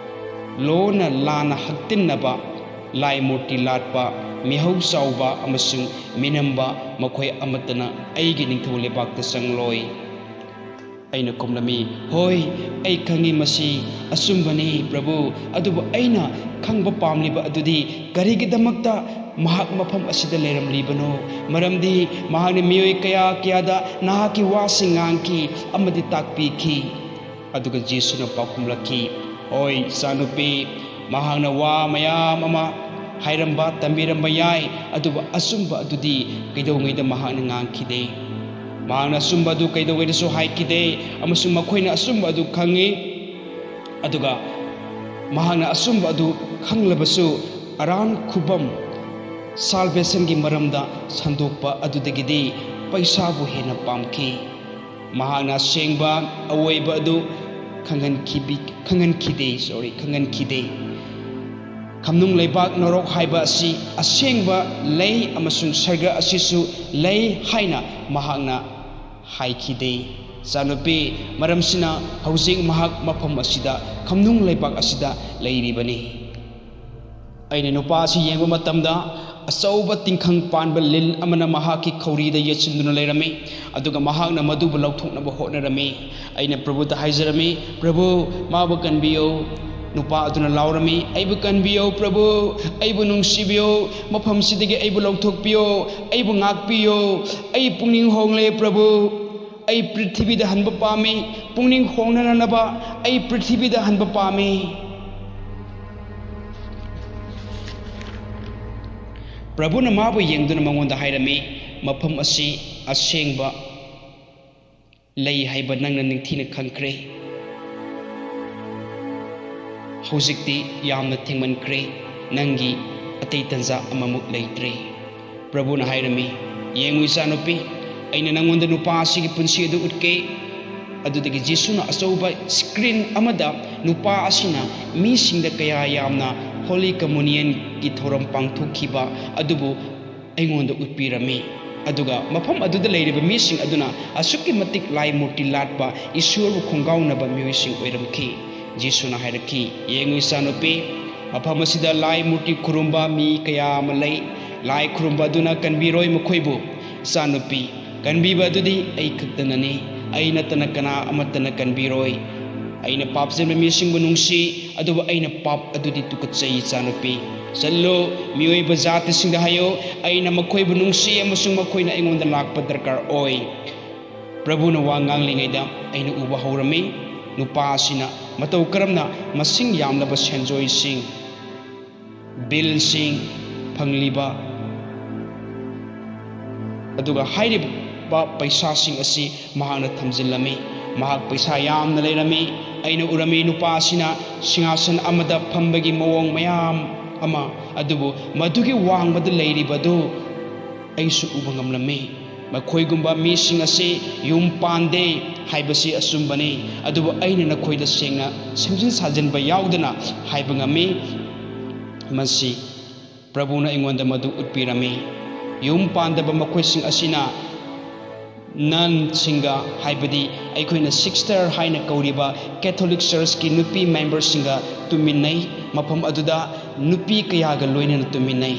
ꯂꯣꯟꯅ ꯂꯥꯟꯅ ꯍꯛꯇꯤꯟꯅꯕ, ꯂꯥꯏ ꯃꯨꯔꯇꯤ ꯂꯥꯠꯄ, ꯃꯤꯍꯧ ꯆꯥꯎꯕ ꯑꯃꯁꯨꯡ ꯃꯤꯅꯝꯕ, ꯃꯈꯣꯏ ꯑꯃꯠꯇꯅ ꯑꯩꯒꯤ ꯅꯤꯡꯊꯧ ꯂꯩꯕꯥꯛꯇ ꯆꯪꯂꯣꯏ꯫" ꯑꯩꯅ ꯈꯨꯝꯂꯝꯃꯤ, "ꯍꯣꯏ, ꯑꯩ ꯈꯪꯏ, ꯃꯁꯤ ꯑꯆꯨꯝꯕꯅꯤ, ꯄ꯭ꯔꯚꯨ꯫ ꯑꯗꯨꯕꯨ ꯑꯩꯅ ꯈꯪꯕ ꯄꯥꯝꯂꯤꯕ ꯑꯗꯨꯗꯤ ꯀꯔꯤꯒꯤꯗꯃꯛꯇ ꯃꯍꯥꯛ ꯃꯐꯝ ꯑꯁꯤꯗ ꯂꯩꯔꯝꯂꯤꯕꯅꯣ? ꯃꯔꯝꯗꯤ ꯃꯍꯥꯛꯅ ꯃꯤꯑꯣꯏ ꯀꯌꯥ ꯀꯌꯥꯗ ꯅꯍꯥꯛꯀꯤ ꯋꯥꯁꯤꯡ ꯉꯥꯡꯈꯤ ꯑꯃꯗꯤ ꯇꯥꯛꯄꯤꯈꯤ꯫" ꯑꯗꯨꯒ ꯖꯤꯁꯨꯅ ꯄꯥꯎꯈꯨꯝꯂꯛꯈꯤ, "ꯍꯣꯏ, ꯏꯆꯥꯅꯨꯄꯤ, ꯃꯍꯥꯛꯅ ꯋꯥ ꯃꯌꯥꯝ ꯑꯃ ꯍꯥꯏꯔꯝꯕ, ꯇꯝꯕꯤꯔꯝꯕ ꯌꯥꯏ, ꯑꯗꯨꯕꯨ ꯑꯆꯨꯝꯕ ꯑꯗꯨꯗꯤ ꯀꯩꯗꯧꯉꯩꯗ ꯃꯍꯥꯛꯅ ꯉꯥꯡꯈꯤꯗꯦ꯫ ꯃꯍꯥꯛꯅ ꯑꯆꯨꯝꯕ ꯑꯗꯨ ꯀꯩꯗꯧꯉꯩꯗꯁꯨ ꯍꯥꯏꯈꯤꯗꯦ, ꯑꯃꯁꯨꯡ ꯃꯈꯣꯏꯅ ꯑꯆꯨꯝꯕ ꯑꯗꯨ ꯈꯪꯉꯤ꯫ ꯑꯗꯨꯒ ꯃꯍꯥꯛꯅ ꯑꯆꯨꯝꯕ ꯑꯗꯨ ꯈꯪꯂꯕꯁꯨ, ꯑꯔꯥꯟ ꯈꯨꯕꯝ, ꯁꯥꯜꯕꯦꯁꯟꯒꯤ ꯃꯔꯝꯗ ꯁꯟꯗꯣꯛꯄ ꯑꯗꯨꯗꯒꯤꯗꯤ ꯄꯩꯁꯥꯕꯨ ꯍꯦꯟꯅ ꯄꯥꯝꯈꯤ꯫ ꯃꯍꯥꯛꯅ ꯑꯁꯦꯡꯕ ꯑꯣꯏꯕ ꯑꯗꯨ ꯈꯪꯍꯟꯈꯤꯕꯤ-, ꯈꯪꯍꯟꯈꯤꯗꯦ, sorry, ꯈꯪꯍꯟꯈꯤꯗꯦ꯫ ꯈꯝꯅꯨꯡ ꯂꯩꯕꯥꯛ ꯅꯣꯔꯣꯛ ꯍꯥꯏꯕ ꯑꯁꯤ ꯑꯁꯦꯡꯕ ꯂꯩ ꯑꯃꯁꯨꯡ ꯁꯔꯒ ꯑꯁꯤꯁꯨ ꯂꯩ ꯍꯥꯏꯅ ꯃꯍꯥꯛꯅ ꯍꯥꯏꯈꯤꯗꯦ꯫ ꯏꯆꯥꯅꯨꯄꯤ, ꯃꯔꯝꯁꯤꯅ ꯍꯧꯖꯤꯛ ꯃꯍꯥꯛ ꯃꯐꯝ ꯑꯁꯤꯗ, ꯈꯝꯅꯨꯡ ꯂꯩꯕꯥꯛ ꯑꯁꯤꯗ ꯂꯩꯔꯤꯕꯅꯤ꯫" ꯑꯩꯅ ꯅꯨꯄꯥ ꯑꯁꯤ ꯌꯦꯡꯕ ꯃꯇꯝꯗ, ꯑꯆꯧꯕ ꯇꯤꯡꯈꯪ ꯄꯥꯟꯕ ꯂꯤꯟ ꯑꯃꯅ ꯃꯍꯥꯛꯀꯤ ꯈꯧꯔꯤꯗ ꯌꯦꯠꯁꯤꯟꯗꯨꯅ ꯂꯩꯔꯝꯃꯤ, ꯑꯗꯨꯒ ꯃꯍꯥꯛꯅ ꯃꯗꯨꯕꯨ ꯂꯧꯊꯣꯛꯅꯕ ꯍꯣꯠꯅꯔꯝꯃꯤ꯫ ꯑꯩꯅ ꯄ꯭ꯔꯚꯨꯗ ꯍꯥꯏꯖꯔꯝꯃꯤ, "ꯄ꯭ꯔꯚꯨ, ꯃꯥꯕꯨ ꯀꯟꯕꯤꯌꯨ꯫" ꯅꯨꯄꯥ ꯑꯗꯨꯅ ꯂꯥꯎꯔꯝꯃꯤ, "ꯑꯩꯕꯨ ꯀꯟꯕꯤꯌꯨ, ꯄ꯭ꯔꯚꯨ, ꯑꯩꯕꯨ ꯅꯨꯡꯁꯤꯕꯤꯌꯨ, ꯃꯐꯝꯁꯤꯗꯒꯤ ꯑꯩꯕꯨ ꯂꯧꯊꯣꯛꯄꯤꯌꯨ, ꯑꯩꯕꯨ ꯉꯥꯛꯄꯤꯌꯨ, ꯑꯩ ꯄꯨꯛꯅꯤꯡ ꯍꯣꯡꯂꯦ, ꯄ꯭ꯔꯚꯨ꯫ ꯑꯩ ꯄ꯭ꯔꯤꯊꯤꯕꯤꯗ ꯍꯟꯕ ꯄꯥꯝꯃꯤ, ꯄꯨꯛꯅꯤꯡ ꯍꯣꯡꯅꯅꯕ ꯑꯩ ꯄ꯭ꯔꯤꯊꯤꯕꯤꯗ ꯍꯟꯕ ꯄꯥꯝꯃꯤ꯫" ꯄ꯭ꯔꯚꯨꯅ ꯃꯥꯕꯨ ꯌꯦꯡꯗꯨꯅ ꯃꯉꯣꯟꯗ ꯍꯥꯏꯔꯝꯃꯤ, "ꯃꯐꯝ ꯑꯁꯤ ꯑꯁꯦꯡꯕ ꯂꯩ ꯍꯥꯏꯕ ꯅꯪꯅ ꯅꯤꯡꯊꯤꯅ ꯈꯪꯈ꯭ꯔꯦ꯫ ꯍꯧꯖꯤꯛꯇꯤ ꯌꯥꯝꯅ ꯊꯦꯡꯃꯟꯈ꯭ꯔꯦ, ꯅꯪꯒꯤ ꯑꯇꯩ ꯇꯟꯖꯥ ꯑꯃꯃꯨꯛ ꯂꯩꯇ꯭ꯔꯦ"꯫ ꯄ꯭ꯔꯚꯨꯅ ꯍꯥꯏꯔꯝꯃꯤ, "ꯌꯦꯡꯉꯨ ꯏꯆꯥꯅꯨꯄꯤ, ꯑꯩꯅ ꯅꯪꯉꯣꯟꯗ ꯅꯨꯄꯥ ꯑꯁꯤꯒꯤ ꯄꯨꯟꯁꯤ ꯑꯗꯨ ꯎꯠꯀꯦ"꯫ ꯑꯗꯨꯗꯒꯤ ꯖꯤꯁꯨꯅ ꯑꯆꯧꯕ screen ꯑꯃꯗ ꯅꯨꯄꯥ ꯑꯁꯤꯅ ꯃꯤꯁꯤꯡꯗ ꯀꯌꯥ ꯌꯥꯝꯅ Holy Communionꯒꯤ ꯊꯧꯔꯝ ꯄꯥꯡꯊꯣꯛꯈꯤꯕ ꯑꯗꯨꯕꯨ ꯑꯩꯉꯣꯟꯗ ꯎꯠꯄꯤꯔꯝꯃꯤ꯫ ꯑꯗꯨꯒ ꯃꯐꯝ ꯑꯗꯨꯗ ꯂꯩꯔꯤꯕ ꯃꯤꯁꯤꯡ ꯑꯗꯨꯅ ꯑꯁꯨꯛꯀꯤ ꯃꯇꯤꯛ ꯂꯥꯏ ꯃꯨꯔꯇꯤ ꯂꯥꯠꯄ, ꯏꯁꯣꯔꯕꯨ ꯈꯣꯡꯒꯥꯎꯅꯕ ꯃꯤꯑꯣꯏꯁꯤꯡ ꯑꯣꯏꯔꯝꯈꯤ꯫ ꯖꯤꯁꯨꯅ ꯍꯥꯏꯔꯛꯈꯤ, "ꯌꯦꯡꯉꯨ ꯏꯆꯥꯅꯨꯄꯤ, ꯃꯐꯝ ꯑꯁꯤꯗ ꯂꯥꯏ ꯃꯨꯔꯇꯤ ꯈꯨꯔꯨꯝꯕ ꯃꯤ ꯀꯌꯥ ꯑꯃ ꯂꯩ꯫ ꯂꯥꯏ ꯈꯨꯔꯨꯝꯕ ꯑꯗꯨꯅ ꯀꯟꯕꯤꯔꯣꯏ ꯃꯈꯣꯏꯕꯨ꯫ ꯏꯆꯥꯅꯨꯄꯤ, ꯀꯟꯕꯤꯕ ꯑꯗꯨꯗꯤ ꯑꯩ ꯈꯛꯇꯅꯅꯤ꯫ ꯑꯩ ꯅꯠꯇꯅ ꯀꯅꯥ ꯑꯃꯠꯇꯅ ꯀꯟꯕꯤꯔꯣꯏ꯫ ꯑꯩꯅ ꯄꯥꯞ ꯆꯦꯟꯕ ꯃꯤꯁꯤꯡꯕꯨ ꯅꯨꯡꯁꯤ, ꯑꯗꯨꯕꯨ ꯑꯩꯅ ꯄꯥꯞ ꯑꯗꯨꯗꯤ ꯇꯨꯀꯠꯆꯩ ꯏꯆꯥꯅꯨꯄꯤ꯫ ꯆꯠꯂꯨ, ꯃꯤꯑꯣꯏꯕ ꯖꯥꯇꯤꯁꯤꯡꯗ ꯍꯥꯏꯌꯨ, ꯑꯩꯅ ꯃꯈꯣꯏꯕꯨ ꯅꯨꯡꯁꯤ ꯑꯃꯁꯨꯡ ꯃꯈꯣꯏꯅ ꯑꯩꯉꯣꯟꯗ ꯂꯥꯛꯄ ꯗꯔꯀꯥꯔ ꯑꯣꯏ"꯫ ꯄ꯭ꯔꯚꯨꯅ ꯋꯥ ꯉꯥꯡꯂꯤꯉꯩꯗ ꯑꯩꯅ ꯎꯕ ꯍꯧꯔꯝꯃꯤ, ꯅꯨꯄꯥ ꯑꯁꯤꯅ ꯃꯇꯧ ꯀꯔꯝꯅ ꯃꯁꯤꯡ ꯌꯥꯝꯂꯕ ꯁꯦꯟꯖꯣꯏꯁꯤꯡ, ꯕꯤꯜꯁꯤꯡ ꯐꯪꯂꯤꯕ, ꯑꯗꯨꯒ ꯍꯥꯏꯔꯤꯕ ꯄꯩꯁꯥꯁꯤꯡ ꯑꯁꯤ ꯃꯍꯥꯛꯅ ꯊꯝꯖꯤꯜꯂꯝꯃꯤ꯫ ꯃꯍꯥꯛ ꯄꯩꯁꯥ ꯌꯥꯝꯅ ꯂꯩꯔꯝꯃꯤ꯫ ꯑꯩꯅ ꯎꯔꯝꯃꯤ ꯅꯨꯄꯥ ꯑꯁꯤꯅ ꯁꯤꯡꯍꯥꯁꯟ ꯑꯃꯗ ꯐꯝꯕꯒꯤ ꯃꯑꯣꯡ ꯃꯌꯥꯝ ꯑꯃ, ꯑꯗꯨꯕꯨ ꯃꯗꯨꯒꯤ ꯋꯥꯡꯃꯗ ꯂꯩꯔꯤꯕꯗꯨ ꯑꯩꯁꯨ ꯎꯕ ꯉꯝꯂꯝꯃꯤ꯫ ꯃꯈꯣꯏꯒꯨꯝꯕ ꯃꯤꯁꯤꯡ ꯑꯁꯤ ꯌꯨꯝ ꯄꯥꯟꯗꯦ ꯍꯥꯏꯕꯁꯤ ꯑꯆꯨꯝꯕꯅꯤ, ꯑꯗꯨꯕꯨ ꯑꯩꯅ ꯅꯈꯣꯏꯗ ꯁꯦꯡꯅ ꯁꯦꯝꯖꯤꯟ ꯁꯥꯖꯤꯟꯕ ꯌꯥꯎꯗꯅ ꯍꯥꯏꯕ ꯉꯝꯃꯤ꯫ ꯃꯁꯤ ꯄ꯭ꯔꯚꯨꯅ ꯑꯩꯉꯣꯟꯗ ꯃꯗꯨ ꯎꯠꯄꯤꯔꯝꯃꯤ꯫ ꯌꯨꯝ ꯄꯥꯟꯗꯕ ꯃꯈꯣꯏꯁꯤꯡ ꯑꯁꯤꯅ ꯅꯟꯁꯤꯡꯒ, ꯍꯥꯏꯕꯗꯤ ꯑꯩꯈꯣꯏꯅ ꯁꯤꯁꯇꯔ ꯍꯥꯏꯅ ꯀꯧꯔꯤꯕ ꯀꯦꯊꯣꯂꯤꯛ ꯆꯔꯆꯀꯤ ꯅꯨꯄꯤ ꯃꯦꯝꯕꯔꯁꯤꯡꯒ ꯇꯨꯝꯃꯤꯟꯅꯩ꯫ ꯃꯐꯝ ꯑꯗꯨꯗ ꯅꯨꯄꯤ ꯀꯌꯥꯒ ꯂꯣꯏꯅꯅ ꯇꯨꯝꯃꯤꯟꯅꯩ꯫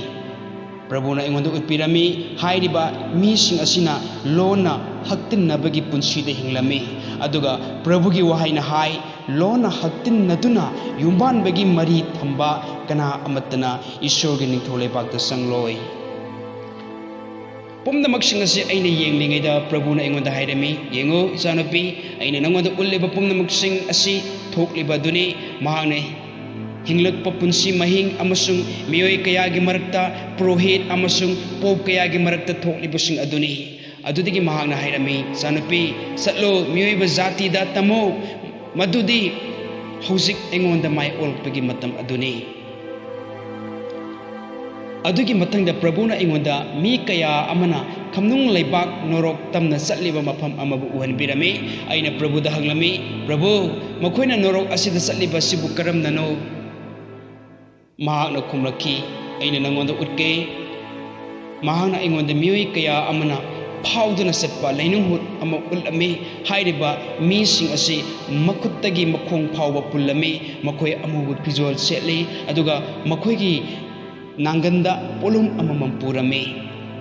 ꯄ꯭ꯔꯚꯨꯅ ꯑꯩꯉꯣꯟꯗ ꯎꯠꯄꯤꯔꯝꯃꯤ꯫ ꯍꯥꯏꯔꯤꯕ ꯃꯤꯁꯤꯡ ꯑꯁꯤꯅ ꯂꯣꯟꯅ ꯍꯛꯇꯤꯟꯅꯕꯒꯤ ꯄꯨꯟꯁꯤꯗ ꯍꯤꯡꯂꯝꯃꯤ꯫ ꯑꯗꯨꯒ ꯄ꯭ꯔꯚꯨꯒꯤ ꯋꯥꯍꯩꯅ ꯍꯥꯏ, "ꯂꯣꯟꯅ ꯍꯛꯇꯤꯟꯅꯗꯨꯅ ꯌꯨꯝꯕꯥꯟꯕꯒꯤ ꯃꯔꯤ ꯊꯝꯕ ꯀꯅꯥ ꯑꯃꯠꯇꯅ ꯏꯁꯣꯔꯒꯤ ꯅꯤꯡꯊꯧ ꯂꯩꯕꯥꯛꯇ ꯆꯪꯂꯣꯏ"꯫ ꯄꯨꯝꯅꯃꯛꯁꯤꯡ ꯑꯁꯤ ꯑꯩꯅ ꯌꯦꯡꯂꯤꯉꯩꯗ ꯄ꯭ꯔꯚꯨꯅ ꯑꯩꯉꯣꯟꯗ ꯍꯥꯏꯔꯝꯃꯤ, "ꯌꯦꯡꯉꯨ, ꯏꯆꯥꯅꯨꯄꯤ, ꯑꯩꯅ ꯅꯉꯣꯟꯗ ꯎꯠꯂꯤꯕ ꯄꯨꯝꯅꯃꯛꯁꯤꯡ ꯑꯁꯤ ꯊꯣꯛꯂꯤꯕ ꯑꯗꯨꯅꯤ"꯫ ꯃꯍꯥꯛꯅ ꯍꯤꯡꯂꯛꯄ ꯄꯨꯟꯁꯤ ꯃꯍꯤꯡ ꯑꯃꯁꯨꯡ ꯃꯤꯑꯣꯏ ꯀꯌꯥꯒꯤ ꯃꯔꯛꯇ, ꯄꯨꯔꯣꯍꯤꯠ ꯑꯃꯁꯨꯡ ꯄꯣꯞ ꯀꯌꯥꯒꯤ ꯃꯔꯛꯇ ꯊꯣꯛꯂꯤꯕꯁꯤꯡ ꯑꯗꯨꯅꯤ꯫ ꯑꯗꯨꯗꯒꯤ ꯃꯍꯥꯛꯅ ꯍꯥꯏꯔꯝꯃꯤ, "ꯏꯆꯥꯅꯨꯄꯤ, ꯆꯠꯂꯣ, ꯃꯤꯑꯣꯏꯕ ꯖꯥꯇꯤꯗ ꯇꯝꯃꯨ, ꯃꯗꯨꯗꯤ ꯍꯧꯖꯤꯛ ꯑꯩꯉꯣꯟꯗ ꯃꯥꯏ ꯑꯣꯜꯂꯛꯄꯒꯤ ꯃꯇꯝ ꯑꯗꯨꯅꯤ"꯫ ꯑꯗꯨꯒꯤ ꯃꯊꯪꯗ ꯄ꯭ꯔꯚꯨꯅ ꯑꯩꯉꯣꯟꯗ ꯃꯤ ꯀꯌꯥ ꯑꯃꯅ ꯈꯝꯅꯨꯡ ꯂꯩꯕꯥꯛ ꯅꯣꯔꯣꯛ ꯇꯝꯅ ꯆꯠꯂꯤꯕ ꯃꯐꯝ ꯑꯃꯕꯨ ꯎꯍꯟꯕꯤꯔꯝꯃꯤ꯫ ꯑꯩꯅ ꯄ꯭ꯔꯚꯨꯗ ꯍꯪꯂꯝꯃꯤ, "ꯄ꯭ꯔꯚꯨ, ꯃꯈꯣꯏꯅ ꯅꯣꯔꯣꯛ ꯑꯁꯤꯗ ꯆꯠꯂꯤꯕ ꯑꯁꯤꯕꯨ ꯀꯔꯝꯅꯅꯣ?" ꯃꯍꯥꯛꯅ ꯈꯨꯝꯂꯛꯈꯤ, "ꯑꯩꯅ ꯅꯉꯣꯟꯗ ꯎꯠꯀꯦ"꯫ ꯃꯍꯥꯛꯅ ꯑꯩꯉꯣꯟꯗ ꯃꯤꯑꯣꯏ ꯀꯌꯥ ꯑꯃꯅ ꯐꯥꯎꯗꯨꯅ ꯆꯠꯄ ꯂꯩꯅꯨꯡ ꯍꯨꯠ ꯑꯃ ꯎꯠꯂꯝꯃꯤ꯫ ꯍꯥꯏꯔꯤꯕ ꯃꯤꯁꯤꯡ ꯑꯁꯤ ꯃꯈꯨꯠꯇꯒꯤ ꯃꯈꯣꯡ ꯐꯥꯎꯕ ꯄꯨꯜꯂꯝꯃꯤ꯫ ꯃꯈꯣꯏ ꯑꯃꯨꯕ ꯐꯤꯖꯣꯜ ꯁꯦꯠꯂꯤ, ꯑꯗꯨꯒ ꯃꯈꯣꯏꯒꯤ ꯅꯥꯡꯒꯟꯗ ꯄꯣꯠꯂꯨꯝ ꯑꯃꯃꯝ ꯄꯨꯔꯝꯃꯤ꯫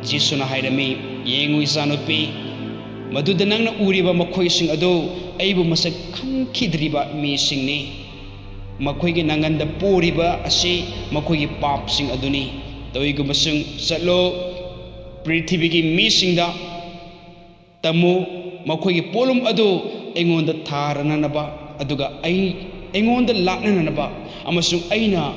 ꯖꯤꯁꯨꯅ ꯍꯥꯏꯔꯝꯃꯤ, "ꯌꯦꯡꯉꯨ, ꯏꯆꯥꯅꯨꯄꯤ, ꯃꯗꯨꯗ ꯅꯪꯅ ꯎꯔꯤꯕ ꯃꯈꯣꯏꯁꯤꯡ ꯑꯗꯨ ꯑꯩꯕꯨ ꯃꯁꯛ ꯈꯪꯈꯤꯗ꯭ꯔꯤꯕ ꯃꯤꯁꯤꯡꯅꯤ꯫ ꯃꯈꯣꯏꯒꯤ ꯅꯥꯡꯒꯟꯗ ꯄꯨꯔꯤꯕ ꯑꯁꯤ ꯃꯈꯣꯏꯒꯤ ꯄꯥꯞꯁꯤꯡ ꯑꯗꯨꯅꯤ꯫ ꯇꯧꯏꯒꯨꯝꯕꯁꯨꯡ ꯆꯠꯂꯣ, ꯄ꯭ꯔꯤꯊꯤꯕꯤꯒꯤ ꯃꯤꯁꯤꯡꯗ ꯇꯝꯃꯨ, ꯃꯈꯣꯏꯒꯤ ꯄꯣꯠꯂꯨꯝ ꯑꯗꯨ ꯑꯩꯉꯣꯟꯗ ꯊꯥꯔꯅꯅꯕ, ꯑꯗꯨꯒ ꯑꯩ, ꯑꯩꯉꯣꯟꯗ ꯂꯥꯛꯅꯅꯕ, ꯑꯃꯁꯨꯡ ꯑꯩꯅ